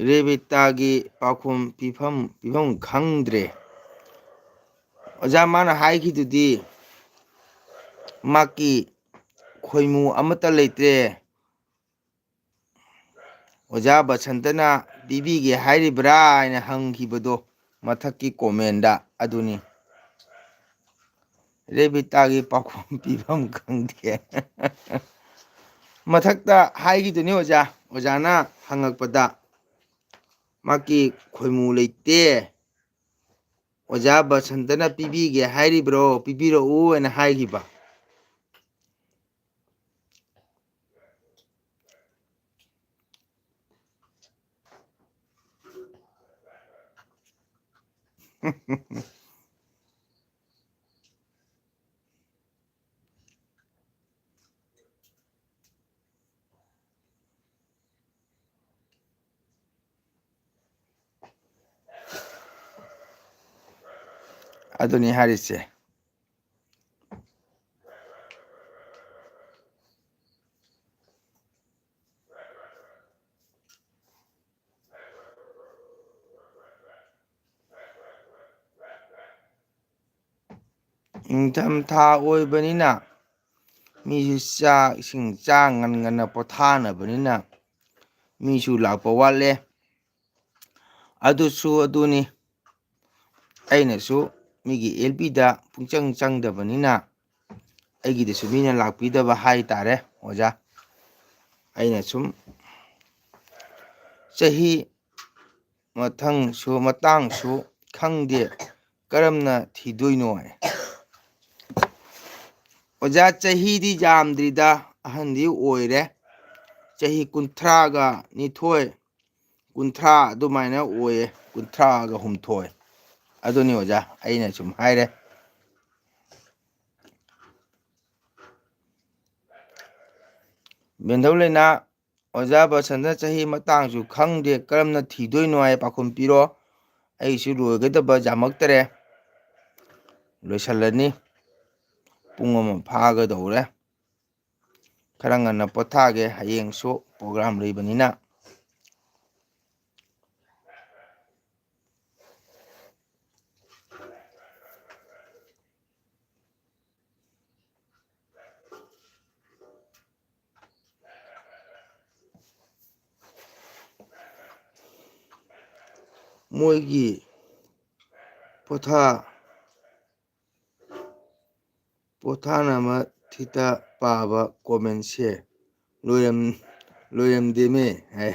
ꯔꯦꯕꯤꯇꯥꯒꯤ ꯄꯥꯎꯈꯨꯝ ꯄꯤꯐꯝ, ꯄꯤꯐꯝ ꯈꯪꯗ꯭ꯔꯦ꯫ ꯑꯣꯖꯥ, ꯃꯥꯅ ꯍꯥꯏꯈꯤꯗꯨꯗꯤ ꯃꯥꯀꯤ ꯈꯣꯏꯃꯨ ꯑꯃꯠꯇ ꯂꯩꯇ꯭ꯔꯦ, ꯑꯣꯖꯥ ꯕꯁꯟꯇꯅ ꯄꯤꯕꯤꯒꯦ ꯍꯥꯏꯔꯤꯕ꯭ꯔꯥ ꯍꯥꯏꯅ ꯍꯪꯈꯤꯕꯗꯣ ꯃꯊꯛꯀꯤ ꯀꯣꯃꯦꯟꯗ꯫ ꯑꯗꯨꯅꯤ꯫ ꯔꯦꯕꯤꯇꯥꯒꯤ ꯄꯥꯎꯈꯨꯝ ꯄꯤꯐꯝ ꯈꯪꯗꯦ꯫ ꯃꯊꯛꯇ ꯍꯥꯏꯈꯤꯗꯨꯅꯤ ꯑꯣꯖꯥ, ꯑꯣꯖꯥꯅ ꯍꯪꯉꯛꯄꯗ ꯃꯥꯀꯤ ꯈꯣꯏꯃꯨ ꯂꯩꯇꯦ, ꯑꯣꯖꯥ ꯕꯁꯟꯇꯅ ꯄꯤꯕꯤꯒꯦ ꯍꯥꯏꯔꯤꯕ꯭ꯔꯣ, ꯄꯤꯕꯤꯔꯛꯎ ꯍꯥꯏꯅ ꯍꯥꯏꯈꯤꯕ꯫ ꯑꯗꯨꯅꯤ ꯍꯥꯏꯔꯤꯁꯦ꯫ ꯅꯤꯡꯊꯝꯊꯥ ꯑꯣꯏꯕꯅꯤꯅ ꯃꯤꯁꯨ ꯆꯥꯛ ꯏꯁꯤꯡ ꯆꯥ ꯉꯟ ꯉꯟꯅ ꯄꯣꯊꯥꯅꯕꯅꯤꯅ ꯃꯤꯁꯨ ꯂꯥꯛꯄ ꯋꯥꯠꯂꯦ꯫ ꯑꯗꯨꯁꯨ ꯑꯗꯨꯅꯤ, ꯑꯩꯅꯁꯨ ꯃꯤꯒꯤ ꯑꯦꯜ ꯄꯤꯗ ꯄꯨꯡꯆꯪ ꯆꯪꯗꯕꯅꯤꯅ ꯑꯩꯒꯤꯗꯁꯨ ꯃꯤꯅ ꯂꯥꯛꯄꯤꯗꯕ ꯍꯥꯏ ꯇꯥꯔꯦ ꯑꯣꯖꯥ꯫ ꯑꯩꯅ ꯁꯨꯝ ꯆꯍꯤ ꯃꯊꯪꯁꯨ ꯃꯇꯥꯡꯁꯨ ꯈꯪꯗꯦ, ꯀꯔꯝꯅ ꯊꯤꯗꯣꯏꯅꯣ ꯍꯥꯏ꯫ ꯑꯣꯖꯥ, ꯆꯍꯤꯗꯤ ꯌꯥꯝꯗ꯭ꯔꯤꯗ, ꯑꯍꯟꯗꯤ ꯑꯣꯏꯔꯦ꯫ ꯆꯍꯤ ꯀꯨꯟꯊ꯭ꯔꯥꯒ ꯅꯤꯊꯣꯏ, ꯀꯨꯟꯊ꯭ꯔꯥ ꯑꯗꯨꯃꯥꯏꯅ ꯑꯣꯏꯌꯦ, ꯀꯨꯟꯊ꯭ꯔꯥꯒ ꯍꯨꯝꯗꯣꯏ꯫ ꯑꯗꯨꯅꯤ ꯑꯣꯖꯥ, ꯑꯩꯅ ꯁꯨꯝ ꯍꯥꯏꯔꯦ꯫ ꯕꯦꯟꯙꯧ ꯂꯩꯅꯥ, ꯑꯣꯖꯥ ꯕꯁꯟꯇ ꯆꯍꯤ ꯃꯇꯥꯡꯁꯨ ꯈꯪꯗꯦ, ꯀꯔꯝꯅ ꯊꯤꯗꯣꯏꯅꯣ ꯍꯥꯏ ꯄꯥꯎꯈꯨꯝ ꯄꯤꯔꯣ꯫ ꯑꯩꯁꯨ ꯂꯣꯏꯒꯗꯕ ꯌꯥꯝꯃꯛꯇꯔꯦ, ꯂꯣꯏꯁꯤꯜꯂꯅꯤ, ꯄꯨꯡ ꯑꯃ ꯐꯥꯒꯗꯧꯔꯦ꯫ ꯈꯔ ꯉꯟꯅ ꯄꯣꯊꯥꯒꯦ, ꯍꯌꯦꯡꯁꯨ ꯄ꯭ꯔꯣꯒ꯭ꯔꯥꯝ ꯂꯩꯕꯅꯤꯅ꯫ ꯃꯣꯏꯒꯤ ꯄꯣꯊꯥ ꯄꯣꯊꯥꯅ ꯃꯊꯤꯇ ꯄꯥꯕ ꯀꯣꯃꯦꯟꯁꯦ ꯂꯣꯏꯔꯝ ꯂꯣꯏꯔꯝꯗꯦꯃꯦ ꯍꯥꯏ꯫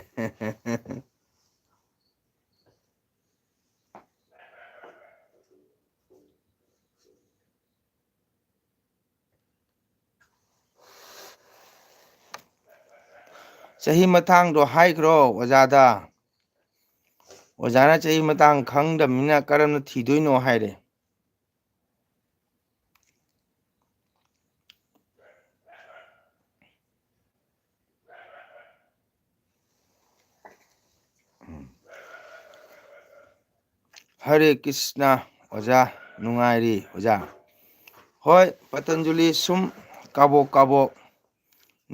ꯆꯍꯤ ꯃꯇꯥꯡꯗꯣ ꯍꯥꯏꯈ꯭ꯔꯣ ꯑꯣꯖꯥꯗ꯫ ꯑꯣꯖꯥꯅ ꯆꯍꯤ ꯃꯇꯥꯡ ꯈꯪꯗꯕꯅꯤꯅ ꯀꯔꯝꯅ ꯊꯤꯗꯣꯏꯅꯣ ꯍꯥꯏꯔꯦ꯫ ꯍꯔꯦ ꯀ꯭ꯔꯤꯁꯅ ꯑꯣꯖꯥ, ꯅꯨꯡꯉꯥꯏꯔꯤ ꯑꯣꯖꯥ꯫ ꯍꯣꯏ, ꯄꯇꯟꯖꯂꯤ ꯁꯨꯝ ꯀꯥꯕꯣꯛ ꯀꯥꯕꯣꯛ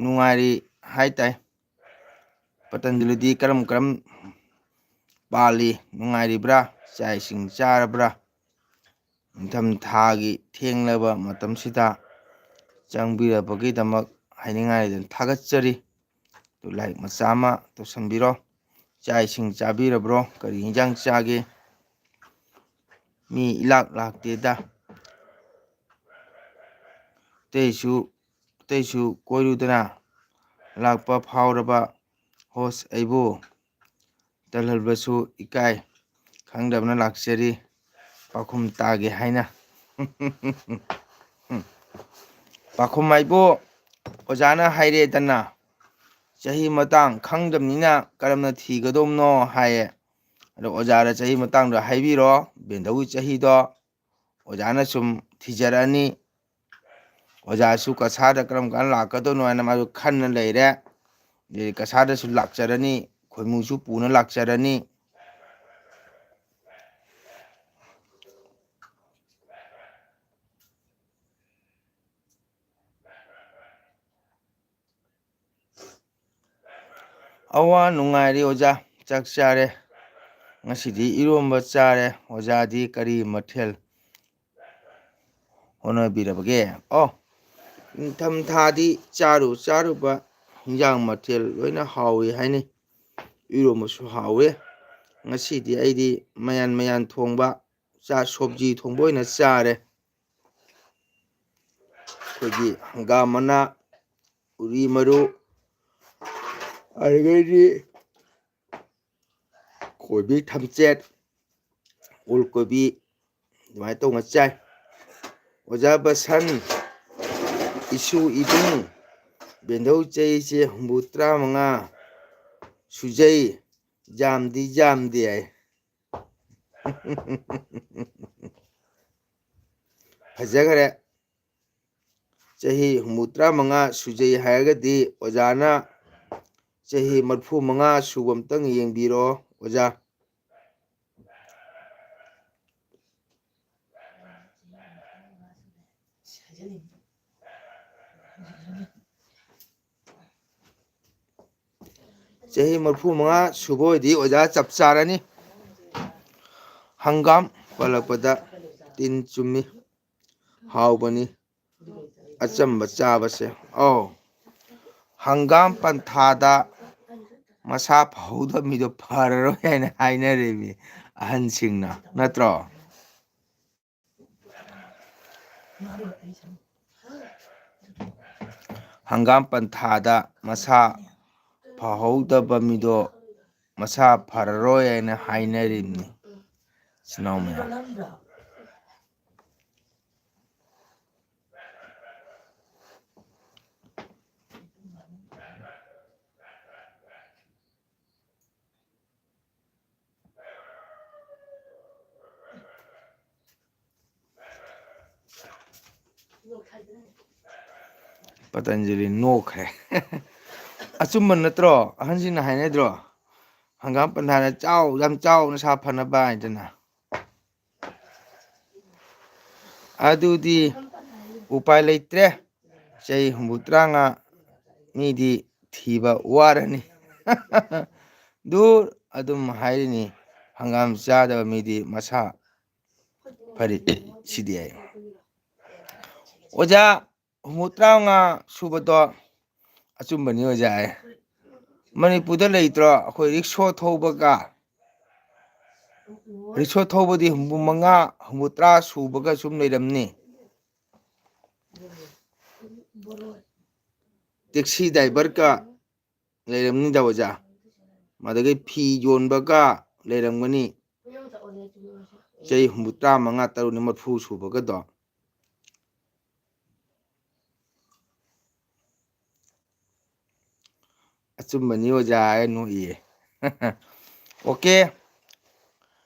ꯅꯨꯡꯉꯥꯏꯔꯤ ꯍꯥꯏ ꯇꯥꯏ꯫ ꯄꯇꯟꯖꯂꯤꯗꯤ ꯀꯔꯝ ꯀꯔꯝ ꯄꯥꯜꯂꯤ, ꯅꯨꯡꯉꯥꯏꯔꯤꯕ꯭ꯔꯥ, ꯆꯥꯛ ꯏꯁꯤꯡ ꯆꯥꯔꯕ꯭ꯔꯥ? ꯅꯤꯡꯊꯝꯊꯥꯒꯤ ꯊꯦꯡꯂꯕ ꯃꯇꯝꯁꯤꯗ ꯆꯪꯕꯤꯔꯕꯒꯤꯗꯃꯛ ꯍꯥꯏꯅꯤꯡꯉꯥꯏ ꯂꯩꯇꯅ ꯊꯥꯒꯠꯆꯔꯤ꯫ ꯑꯗꯨ ꯂꯥꯏꯛ ꯃꯆꯥ ꯑꯃ ꯇꯧꯁꯟꯕꯤꯔꯣ꯫ ꯆꯥꯛ ꯏꯁꯤꯡ ꯆꯥꯕꯤꯔꯕ꯭ꯔꯣ? ꯀꯔꯤ ꯏꯟꯖꯥꯡ ꯆꯥꯒꯦ? ꯃꯤ ꯏꯂꯥꯛ ꯂꯥꯛꯇꯦꯗ꯫ ꯑꯇꯩꯁꯨ, ꯑꯇꯩꯁꯨ ꯀꯣꯏꯔꯨꯗꯅ ꯂꯥꯛꯄ ꯐꯥꯎꯔꯕ ꯍꯣꯁ ꯑꯩꯕꯨ꯫ ꯆꯜꯍꯜꯕꯁꯨ ꯏꯀꯥꯏ꯫ ꯈꯪꯗꯕꯅ ꯂꯥꯛꯆꯔꯤ꯫ ꯄꯥꯎꯈꯨꯝ ꯇꯥꯒꯦ ꯍꯥꯏꯅ꯫ ꯄꯥꯎꯈꯨꯝ ꯍꯥꯏꯕꯨ ꯑꯣꯖꯥꯅ ꯍꯥꯏꯔꯦꯗꯅ, ꯆꯍꯤ ꯃꯇꯥꯡ ꯈꯪꯗꯕꯅꯤꯅ ꯀꯔꯝꯅ ꯊꯤꯒꯗꯧꯅꯣ ꯍꯥꯏꯌꯦ꯫ ꯑꯗꯣ ꯑꯣꯖꯥꯗ ꯆꯍꯤ ꯃꯇꯥꯡꯗꯣ ꯍꯥꯏꯕꯤꯔꯣ, ꯕꯦꯟꯗꯧꯒꯤ ꯆꯍꯤꯗꯣ꯫ ꯑꯣꯖꯥꯅ ꯁꯨꯝ ꯊꯤꯖꯔꯛꯑꯅꯤ꯫ ꯑꯣꯖꯥꯁꯨ ꯀꯁꯥꯔꯗ ꯀꯔꯝ ꯀꯥꯟꯗ ꯂꯥꯛꯀꯗꯧꯅꯣ ꯍꯥꯏꯅ ꯃꯥꯁꯨ ꯈꯟꯅ ꯂꯩꯔꯦ꯫ ꯑꯗꯩ ꯀꯁꯥꯔꯗꯁꯨ ꯂꯥꯛꯆꯔꯅꯤ, ꯈꯣꯏꯃꯨꯁꯨ ꯄꯨꯅ ꯂꯥꯛꯆꯔꯅꯤ꯫ ꯑꯋꯥ ꯅꯨꯡꯉꯥꯏꯔꯤ ꯑꯣꯖꯥ, ꯆꯥꯛ ꯆꯥꯔꯦ꯫ ꯉꯁꯤꯗꯤ ꯏꯔꯣꯝꯕ ꯆꯥꯔꯦ꯫ ꯑꯣꯖꯥꯗꯤ ꯀꯔꯤ ꯃꯊꯦꯜ ꯍꯣꯠꯅꯕꯤꯔꯕꯒꯦ? ꯑꯣ, ꯅꯤꯡꯊꯝꯊꯥꯗꯤ ꯆꯥꯔꯨ ꯆꯥꯔꯨꯕ ꯍꯤꯟꯖꯥꯡ ꯃꯊꯦꯜ ꯂꯣꯏꯅ ꯍꯥꯎꯏ ꯍꯥꯏꯅꯩ꯫ ꯏꯔꯣꯝꯕꯁꯨ ꯍꯥꯎꯋꯦ꯫ ꯉꯁꯤꯗꯤ ꯑꯩꯗꯤ ꯃꯌꯥꯟ ꯃꯌꯥꯟ ꯊꯣꯡꯕ, ꯆꯥ ꯁꯣꯕꯖꯤ ꯊꯣꯡꯕ ꯑꯣꯏꯅ ꯆꯥꯔꯦ꯫ ꯑꯩꯈꯣꯏꯒꯤ ꯍꯪꯒꯥꯝ ꯃꯅꯥ, ꯎꯔꯤ ꯃꯔꯨ, ꯑꯗꯨꯗꯒꯤꯗꯤ ꯀꯣꯕꯤ ꯊꯝꯆꯦꯠ, ꯑꯣꯜ ꯀꯣꯕꯤ, ꯑꯗꯨꯃꯥꯏꯅ ꯇꯧꯅ ꯆꯥꯏ꯫ ꯑꯣꯖꯥ ꯕꯁꯟ, ꯏꯁꯨ ꯏꯕꯨꯡ, ꯕꯦꯟꯗꯧ ꯆꯍꯤꯁꯦ ꯍꯨꯝꯐꯨ ꯇꯔꯥꯃꯉꯥ ꯁꯨꯖꯩ, ꯌꯥꯝꯗꯤ ꯌꯥꯝꯗꯦ ꯍꯥꯏ꯫ ꯐꯖꯈ꯭ꯔꯦ꯫ ꯆꯍꯤ ꯍꯨꯝꯐꯨ ꯇꯔꯥꯃꯉꯥ ꯁꯨꯖꯩ ꯍꯥꯏꯔꯒꯗꯤ ꯑꯣꯖꯥꯅ ꯆꯍꯤ ꯃꯔꯤꯐꯨ ꯃꯉꯥ ꯁꯨꯕ ꯑꯝꯇꯪ ꯌꯦꯡꯕꯤꯔꯣ ꯑꯣꯖꯥ꯫ ꯆꯍꯤ ꯃꯔꯤꯐꯨ ꯃꯉꯥ ꯁꯨꯕ ꯑꯣꯏꯗꯤ ꯑꯣꯖꯥ ꯆꯞ ꯆꯥꯔꯅꯤ꯫ ꯍꯪꯒꯥꯝ ꯄꯜꯂꯛꯄꯗ ꯇꯤꯟ ꯆꯨꯝꯃꯤ꯫ ꯍꯥꯎꯕꯅꯤ ꯑꯆꯝꯕ ꯆꯥꯕꯁꯦ꯫ ꯑꯧ, ꯍꯪꯒꯥꯝ ꯄꯟꯊꯥꯗ ꯃꯁꯥ ꯐꯍꯧꯗꯕ ꯃꯤꯗꯣ ꯐꯔꯔꯣꯏ ꯍꯥꯏꯅ ꯍꯥꯏꯅꯔꯤꯃꯤ ꯑꯍꯟꯁꯤꯡꯅ, ꯅꯠꯇ꯭ꯔꯣ? ꯍꯪꯒꯥꯝ ꯄꯟꯊꯥꯗ ꯃꯁꯥ ꯐꯍꯧꯗꯕ ꯃꯤꯗꯣ ꯃꯁꯥ ꯐꯔꯔꯣꯏ ꯍꯥꯏꯅ ꯍꯥꯏꯅꯔꯤꯕꯅꯤ, ꯏꯆꯤꯟ ꯏꯅꯥꯎ ꯃꯌꯥꯝ꯫ ꯄꯇꯟꯖꯂꯤ ꯅꯣꯛꯈ꯭ꯔꯦ꯫ ꯑꯆꯨꯝꯕ ꯅꯠꯇ꯭ꯔꯣ? ꯑꯍꯟꯁꯤꯡꯅ ꯍꯥꯏꯅꯗ꯭ꯔꯣ? "ꯍꯪꯒꯥꯝ ꯄꯟꯊꯥꯅ ꯆꯥꯎ, ꯌꯥꯝ ꯆꯥꯎ, ꯅꯁꯥ ꯐꯅꯕ" ꯍꯥꯏꯗꯅ꯫ ꯑꯗꯨꯗꯤ ꯎꯄꯥꯏ ꯂꯩꯇ꯭ꯔꯦ꯫ ꯆꯍꯤ ꯍꯨꯝꯐꯨ ꯇꯔꯥꯃꯉꯥ ꯃꯤꯗꯤ ꯊꯤꯕ ꯋꯥꯔꯅꯤ꯫ ꯗꯨ ꯑꯗꯨꯝ ꯍꯥꯏꯔꯤꯅꯤ, ꯍꯪꯒꯥꯝ ꯆꯥꯗꯕ ꯃꯤꯗꯤ ꯃꯁꯥ ꯐꯔꯤ ꯁꯤꯗꯤ ꯑꯩ꯫ ꯑꯣꯖꯥ, ꯍꯨꯝꯐꯨ ꯇꯔꯥꯃꯉꯥ ꯁꯨꯕꯗꯣ ꯑꯆꯨꯝꯕꯅꯤ ꯑꯣꯖꯥ꯫ ꯃꯅꯤꯄꯨꯔꯗ ꯂꯩꯇ꯭ꯔꯣ? ꯑꯩꯈꯣꯏ ꯔꯤꯛꯁꯣ ꯊꯧꯕꯒ, ꯔꯤꯛꯁꯣ ꯊꯧꯕꯗꯤ ꯍꯨꯝꯐꯨ ꯃꯉꯥ, ꯍꯨꯝꯐꯨ ꯇꯔꯥ ꯁꯨꯕꯒ ꯁꯨꯝ ꯂꯩꯔꯝꯅꯤ꯫ ꯇꯦꯛꯁꯤ ꯗ꯭ꯔꯥꯏꯚꯔꯒ ꯂꯩꯔꯝꯅꯤꯗ ꯑꯣꯖꯥ꯫ ꯑꯗꯒꯤ ꯐꯤ ꯌꯣꯟꯕꯒ ꯂꯩꯔꯝꯒꯅꯤ꯫ ꯆꯍꯤ ꯍꯨꯝꯐꯨ ꯇꯔꯥꯃꯉꯥ, ꯇꯔꯨꯛꯅꯤ, ꯃꯔꯐꯨ ꯁꯨꯕꯒꯗꯣ꯫ ꯑꯆꯨꯝꯕꯅꯤ ꯑꯣꯖꯥ ꯍꯥꯏꯔ ꯅꯣꯛꯏꯌꯦ꯫ ꯑꯣꯀꯦ,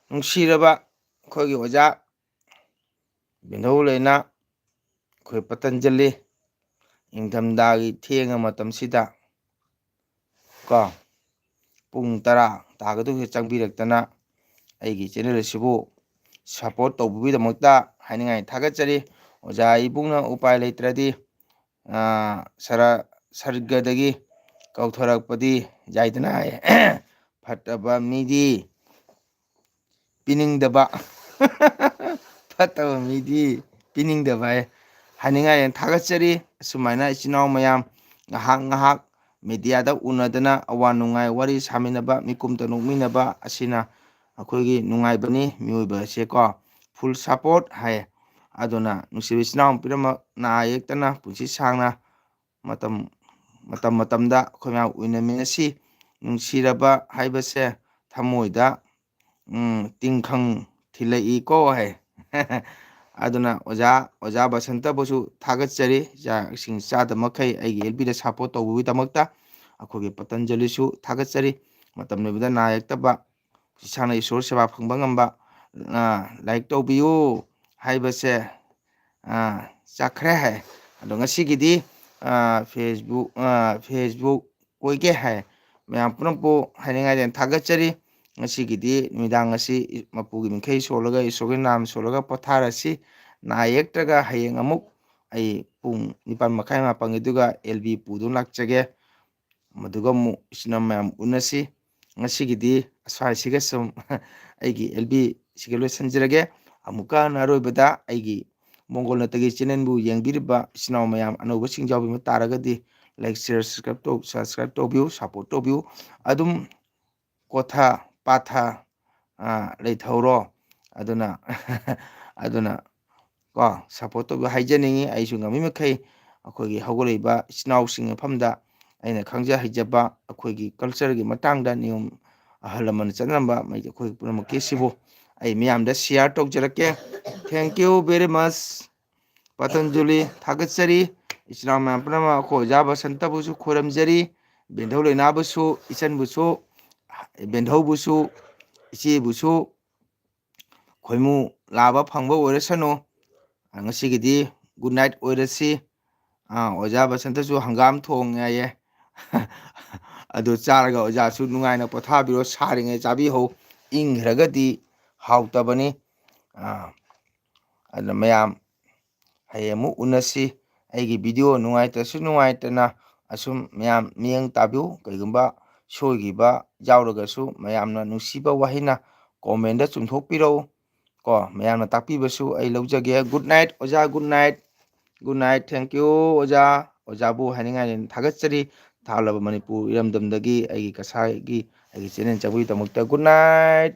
ꯅꯨꯡꯁꯤꯔꯕ ꯑꯩꯈꯣꯏꯒꯤ ꯑꯣꯖꯥ ꯕꯤꯟꯙꯧ ꯂꯩꯅ ꯑꯩꯈꯣꯏ ꯄꯇꯟꯖꯂꯤ, ꯏꯪꯊꯝꯊꯥꯒꯤ ꯊꯦꯡꯉ ꯃꯇꯝꯁꯤꯗ ꯀꯣ, ꯄꯨꯡ ꯇꯔꯥ ꯇꯥꯒꯗꯧꯁꯦ ꯆꯪꯕꯤꯔꯛꯇꯅ ꯑꯩꯒꯤ ꯆꯦꯅꯦꯜ ꯑꯁꯤꯕꯨ ꯁꯞꯄꯣꯔꯠ ꯇꯧꯕꯤꯕꯒꯤꯗꯃꯛꯇ ꯍꯥꯏꯅꯤꯡꯉꯥꯏ ꯊꯥꯒꯠꯆꯔꯤ꯫ ꯑꯣꯖꯥ ꯏꯕꯨꯡꯅ ꯎꯄꯥꯏ ꯂꯩꯇ꯭ꯔꯗꯤ, ꯑꯥ, ꯁꯔ-, ꯁꯔꯒꯗꯒꯤ ꯀꯧꯊꯣꯔꯛꯄꯗꯤ ꯌꯥꯏꯗꯅ ꯍꯥꯏ꯫ ꯐꯠꯇꯕ ꯃꯤꯗꯤ ꯄꯤꯅꯤꯡꯗꯕ꯫ ꯐꯠꯇꯕ ꯃꯤꯗꯤ ꯄꯤꯅꯤꯡꯗꯕ ꯍꯥꯏ꯫ ꯍꯥꯏꯅꯤꯡꯉꯥꯏ ꯌꯥꯝ ꯊꯥꯒꯠꯆꯔꯤ꯫ ꯑꯁꯨꯃꯥꯏꯅ ꯏꯆꯤꯟ ꯏꯅꯥꯎ ꯃꯌꯥꯝ ꯉꯥꯏꯍꯥꯛ ꯉꯥꯏꯍꯥꯛ ꯃꯦꯗꯤꯌꯥꯗ ꯎꯅꯗꯅ ꯑꯋꯥ ꯅꯨꯡꯉꯥꯏ ꯋꯥꯔꯤ ꯁꯥꯃꯤꯟꯅꯕ, ꯃꯤꯀꯨꯞꯇ ꯅꯣꯛꯃꯤꯟꯅꯕ ꯑꯁꯤꯅ ꯑꯩꯈꯣꯏꯒꯤ ꯅꯨꯡꯉꯥꯏꯕꯅꯤ꯫ ꯃꯤꯑꯣꯏꯕ ꯑꯁꯦꯀꯣ, ꯐꯨꯜ ꯁꯞꯄꯣꯔꯠ ꯍꯥꯏ꯫ ꯑꯗꯨꯅ ꯅꯨꯡꯁꯤꯕ ꯏꯆꯤꯟ ꯏꯅꯥꯎ ꯄꯨꯝꯅꯃꯛ ꯅꯥ ꯌꯦꯛꯇꯅ ꯄꯨꯟꯁꯤ ꯁꯥꯡꯅ ꯃꯇꯝ, ꯃꯇꯝ ꯃꯇꯝꯗ ꯑꯩꯈꯣꯏ ꯃꯌꯥꯝ ꯎꯏꯅꯃꯤꯟꯅꯁꯤ꯫ ꯅꯨꯡꯁꯤꯔꯕ ꯍꯥꯏꯕꯁꯦ ꯊꯃꯣꯏꯗ, ꯎꯝ, ꯇꯤꯡꯈꯪ ꯊꯤꯜꯂꯛꯏꯀꯣ ꯍꯥꯏ꯫ ꯑꯗꯨꯅ ꯑꯣꯖꯥ, ꯑꯣꯖꯥ ꯕꯁꯟꯇꯕꯨꯁꯨ ꯊꯥꯒꯠꯆꯔꯤ꯫ ꯆꯥꯛ ꯏꯁꯤꯡ ꯆꯥꯗ ꯃꯈꯩ ꯑꯩꯒꯤ ꯑꯦꯜ ꯕꯤꯗ ꯁꯞꯄꯣꯔꯠ ꯇꯧꯕꯒꯤꯗꯃꯛꯇ ꯑꯩꯈꯣꯏꯒꯤ ꯄꯇꯟꯖꯂꯤꯁꯨ ꯊꯥꯒꯠꯆꯔꯤ꯫ ꯃꯇꯝ ꯂꯣꯏꯕꯗ ꯅꯥ ꯌꯦꯛꯇꯕ, ꯏꯁꯥꯅ ꯏꯁꯣꯔ ꯁꯦꯕꯥ ꯐꯪꯕ ꯉꯝꯕ, ꯑ, ꯂꯥꯏꯛ ꯇꯧꯕꯤꯌꯨ ꯍꯥꯏꯕꯁꯦ, ꯑ, ꯆꯠꯈ꯭ꯔꯦ ꯍꯥꯏ꯫ ꯑꯗꯣ ꯉꯁꯤꯒꯤꯗꯤ, ꯑ, Facebook, ꯑ, Facebook ꯀꯣꯏꯒꯦ ꯍꯥꯏ꯫ ꯃꯌꯥꯝ ꯄꯨꯝꯅꯃꯛꯄꯨ ꯍꯥꯏꯅꯤꯡꯉꯥꯏꯗ ꯊꯥꯒꯠꯆꯔꯤ꯫ ꯉꯁꯤꯒꯤꯗꯤ ꯅꯨꯃꯤꯗꯥꯡ ꯑꯁꯤ ꯃꯄꯨꯒꯤ ꯃꯤꯡꯈꯩ ꯁꯣꯜꯂꯒ, ꯏꯁꯣꯔꯒꯤ ꯅꯥꯝ ꯁꯣꯜꯂꯒ ꯄꯣꯊꯥꯔꯁꯤ꯫ ꯅꯥ ꯌꯦꯛꯇ꯭ꯔꯒ ꯍꯌꯦꯡ ꯑꯃꯨꯛ ꯑꯩ ꯄꯨꯡ ꯅꯤꯄꯥꯟ ꯃꯈꯥꯏ ꯃꯥꯄꯟꯒꯤꯗꯨꯒ ꯑꯦꯜ ꯕꯤ ꯄꯨꯗꯨꯅ ꯂꯥꯛꯆꯒꯦ꯫ ꯃꯗꯨꯒ ꯑꯃꯨꯛ ꯏꯆꯤꯟ ꯏꯅꯥꯎ ꯃꯌꯥꯝ ꯎꯅꯁꯤ꯫ ꯉꯁꯤꯒꯤꯗꯤ ꯑꯁ꯭ꯋꯥꯏꯁꯤꯒ ꯁꯨꯝ ꯑꯩꯒꯤ ꯑꯦꯜ ꯕꯤꯁꯤꯒ ꯂꯣꯏꯁꯤꯟꯖꯔꯒꯦ꯫ ꯑꯃꯨꯛꯀ ꯍꯟꯅ ꯑꯔꯣꯏꯕꯗ ꯑꯩꯒꯤ ꯃꯣꯡꯒꯣꯜ ꯅꯠꯇꯒꯤ ꯆꯦꯅꯦꯜꯕꯨ ꯌꯦꯡꯕꯤꯔꯤꯕ ꯏꯆꯤꯟ ꯏꯅꯥꯎ ꯃꯌꯥꯝ, ꯑꯅꯧꯕꯁꯤꯡ ꯌꯥꯎꯕꯤꯕ ꯇꯥꯔꯒꯗꯤ ꯂꯥꯏꯛ, ꯁꯤꯌꯔ, ꯁꯕꯁꯀ꯭ꯔꯥꯏꯕ ꯇꯧ-, ꯁꯕꯁꯀ꯭ꯔꯥꯏꯕ ꯇꯧꯕꯤꯌꯨ, ꯁꯞꯄꯣꯔꯠ ꯇꯧꯕꯤꯌꯨ꯫ ꯑꯗꯨꯝ ꯀꯣꯊ ꯄꯥꯊ, ꯑ, ꯂꯩꯊꯧꯔꯣ꯫ ꯑꯗꯨꯅ, ꯑꯗꯨꯅ ꯀꯣ, ꯁꯞꯄꯣꯔꯠ ꯇꯧꯕꯤꯌꯨ ꯍꯥꯏꯖꯅꯤꯡꯉꯤ꯫ ꯑꯩꯁꯨ ꯉꯝꯃꯤ ꯃꯈꯩ ꯑꯩꯈꯣꯏꯒꯤ ꯍꯧꯒꯠꯂꯛꯏꯕ ꯏꯆꯤꯟ ꯏꯅꯥꯎꯁꯤꯡ ꯃꯐꯝꯗ ꯑꯩꯅ ꯈꯪꯖ ꯍꯩꯖꯕ ꯑꯩꯈꯣꯏꯒꯤ ꯀꯜꯆꯔꯒꯤ ꯃꯇꯥꯡꯗ ꯅꯤꯌꯣꯝ ꯑꯍꯜ ꯂꯃꯟꯅ ꯆꯠꯅꯔꯝꯕ ꯃꯩ-, ꯑꯩꯈꯣꯏ ꯄꯨꯝꯅꯃꯛꯀꯤ ꯁꯤꯕꯨ ꯑꯩ ꯃꯤꯌꯥꯝꯗ ꯁꯤꯌꯥꯔ ꯇꯧꯖꯔꯛꯀꯦ꯫ Thank you very much꯫ ꯄꯇꯟꯖꯂꯤ ꯊꯥꯒꯠꯆꯔꯤ꯫ ꯏꯆꯤꯟ ꯏꯅꯥꯎ ꯃꯌꯥꯝ ꯄꯨꯝꯅꯃꯛ ꯑꯩꯈꯣꯏ ꯑꯣꯖꯥ ꯕꯁꯟꯇꯕꯨꯁꯨ ꯈꯣꯏꯔꯝꯖꯔꯤ꯫ ꯕꯦꯟꯙꯧ ꯂꯩꯅꯥꯕꯨꯁꯨ, ꯏꯆꯟꯕꯨꯁꯨ, ꯕꯦꯟꯙꯧꯕꯨꯁꯨ, ꯏꯆꯦꯕꯨꯁꯨ ꯈꯣꯏꯃꯨ ꯂꯥꯕ ꯐꯪꯕ ꯑꯣꯏꯔꯁꯅꯨ꯫ ꯉꯁꯤꯒꯤꯗꯤ ꯒꯨꯗ ꯅꯥꯏꯠ ꯑꯣꯏꯔꯁꯤ꯫ ꯑꯥ, ꯑꯣꯖꯥ ꯕꯁꯟꯇꯁꯨ ꯍꯪꯒꯥꯝ ꯊꯣꯡꯉꯦ ꯍꯥꯏꯌꯦ꯫ ꯑꯗꯨ ꯆꯥꯔꯒ ꯑꯣꯖꯥꯁꯨ ꯅꯨꯡꯉꯥꯏꯅ ꯄꯣꯊꯥꯕꯤꯔꯣ, ꯁꯥꯔꯤꯉꯩ ꯆꯥꯕꯤꯍꯧ, ꯏꯪꯈ꯭ꯔꯒꯗꯤ ꯍꯥꯎꯇꯕꯅꯤ꯫ ꯑꯥ, ꯑꯗꯨꯅ ꯃꯌꯥꯝ ꯍꯌꯦꯡ ꯑꯃꯨꯛ ꯎꯅꯁꯤ꯫ ꯑꯩꯒꯤ ꯚꯤꯗꯤꯑꯣ ꯅꯨꯡꯉꯥꯏꯇ꯭ꯔꯁꯨ ꯅꯨꯡꯉꯥꯏꯇꯅ ꯑꯁꯨꯝ ꯃꯌꯥꯝ ꯃꯤꯠꯌꯦꯡ ꯇꯥꯕꯤꯌꯨ꯫ ꯀꯩꯒꯨꯝꯕ ꯁꯣꯏꯈꯤꯕ ꯌꯥꯎꯔꯒꯁꯨ ꯃꯌꯥꯝꯅ ꯅꯨꯡꯁꯤꯕ ꯋꯥꯍꯩꯅ ꯀꯣꯃꯦꯟꯗ ꯆꯨꯝꯊꯣꯛꯄꯤꯔꯛꯎ꯫ ꯀꯣ, ꯃꯌꯥꯝꯅ ꯇꯥꯛꯄꯤꯕꯁꯨ ꯑꯩ ꯂꯧꯖꯒꯦ꯫ ꯒꯨꯗ ꯅꯥꯏꯠ ꯑꯣꯖꯥ, good night. Good night, thank you ꯑꯣꯖꯥ꯫ ꯑꯣꯖꯥꯕꯨ ꯍꯥꯏꯅꯤꯡꯉꯥꯏ ꯊꯥꯒꯠꯆꯔꯤ꯫ ꯊꯥꯂꯕ ꯃꯅꯤꯄꯨꯔ ꯏꯔꯝꯗꯝꯗꯒꯤ ꯑꯩꯒꯤ ꯀꯁꯥꯔꯒꯤ ꯑꯩꯒꯤ ꯆꯦꯅꯦꯜ ꯆꯪꯕꯒꯤꯗꯃꯛꯇ ꯒꯨꯗ ꯅꯥꯏꯠ꯫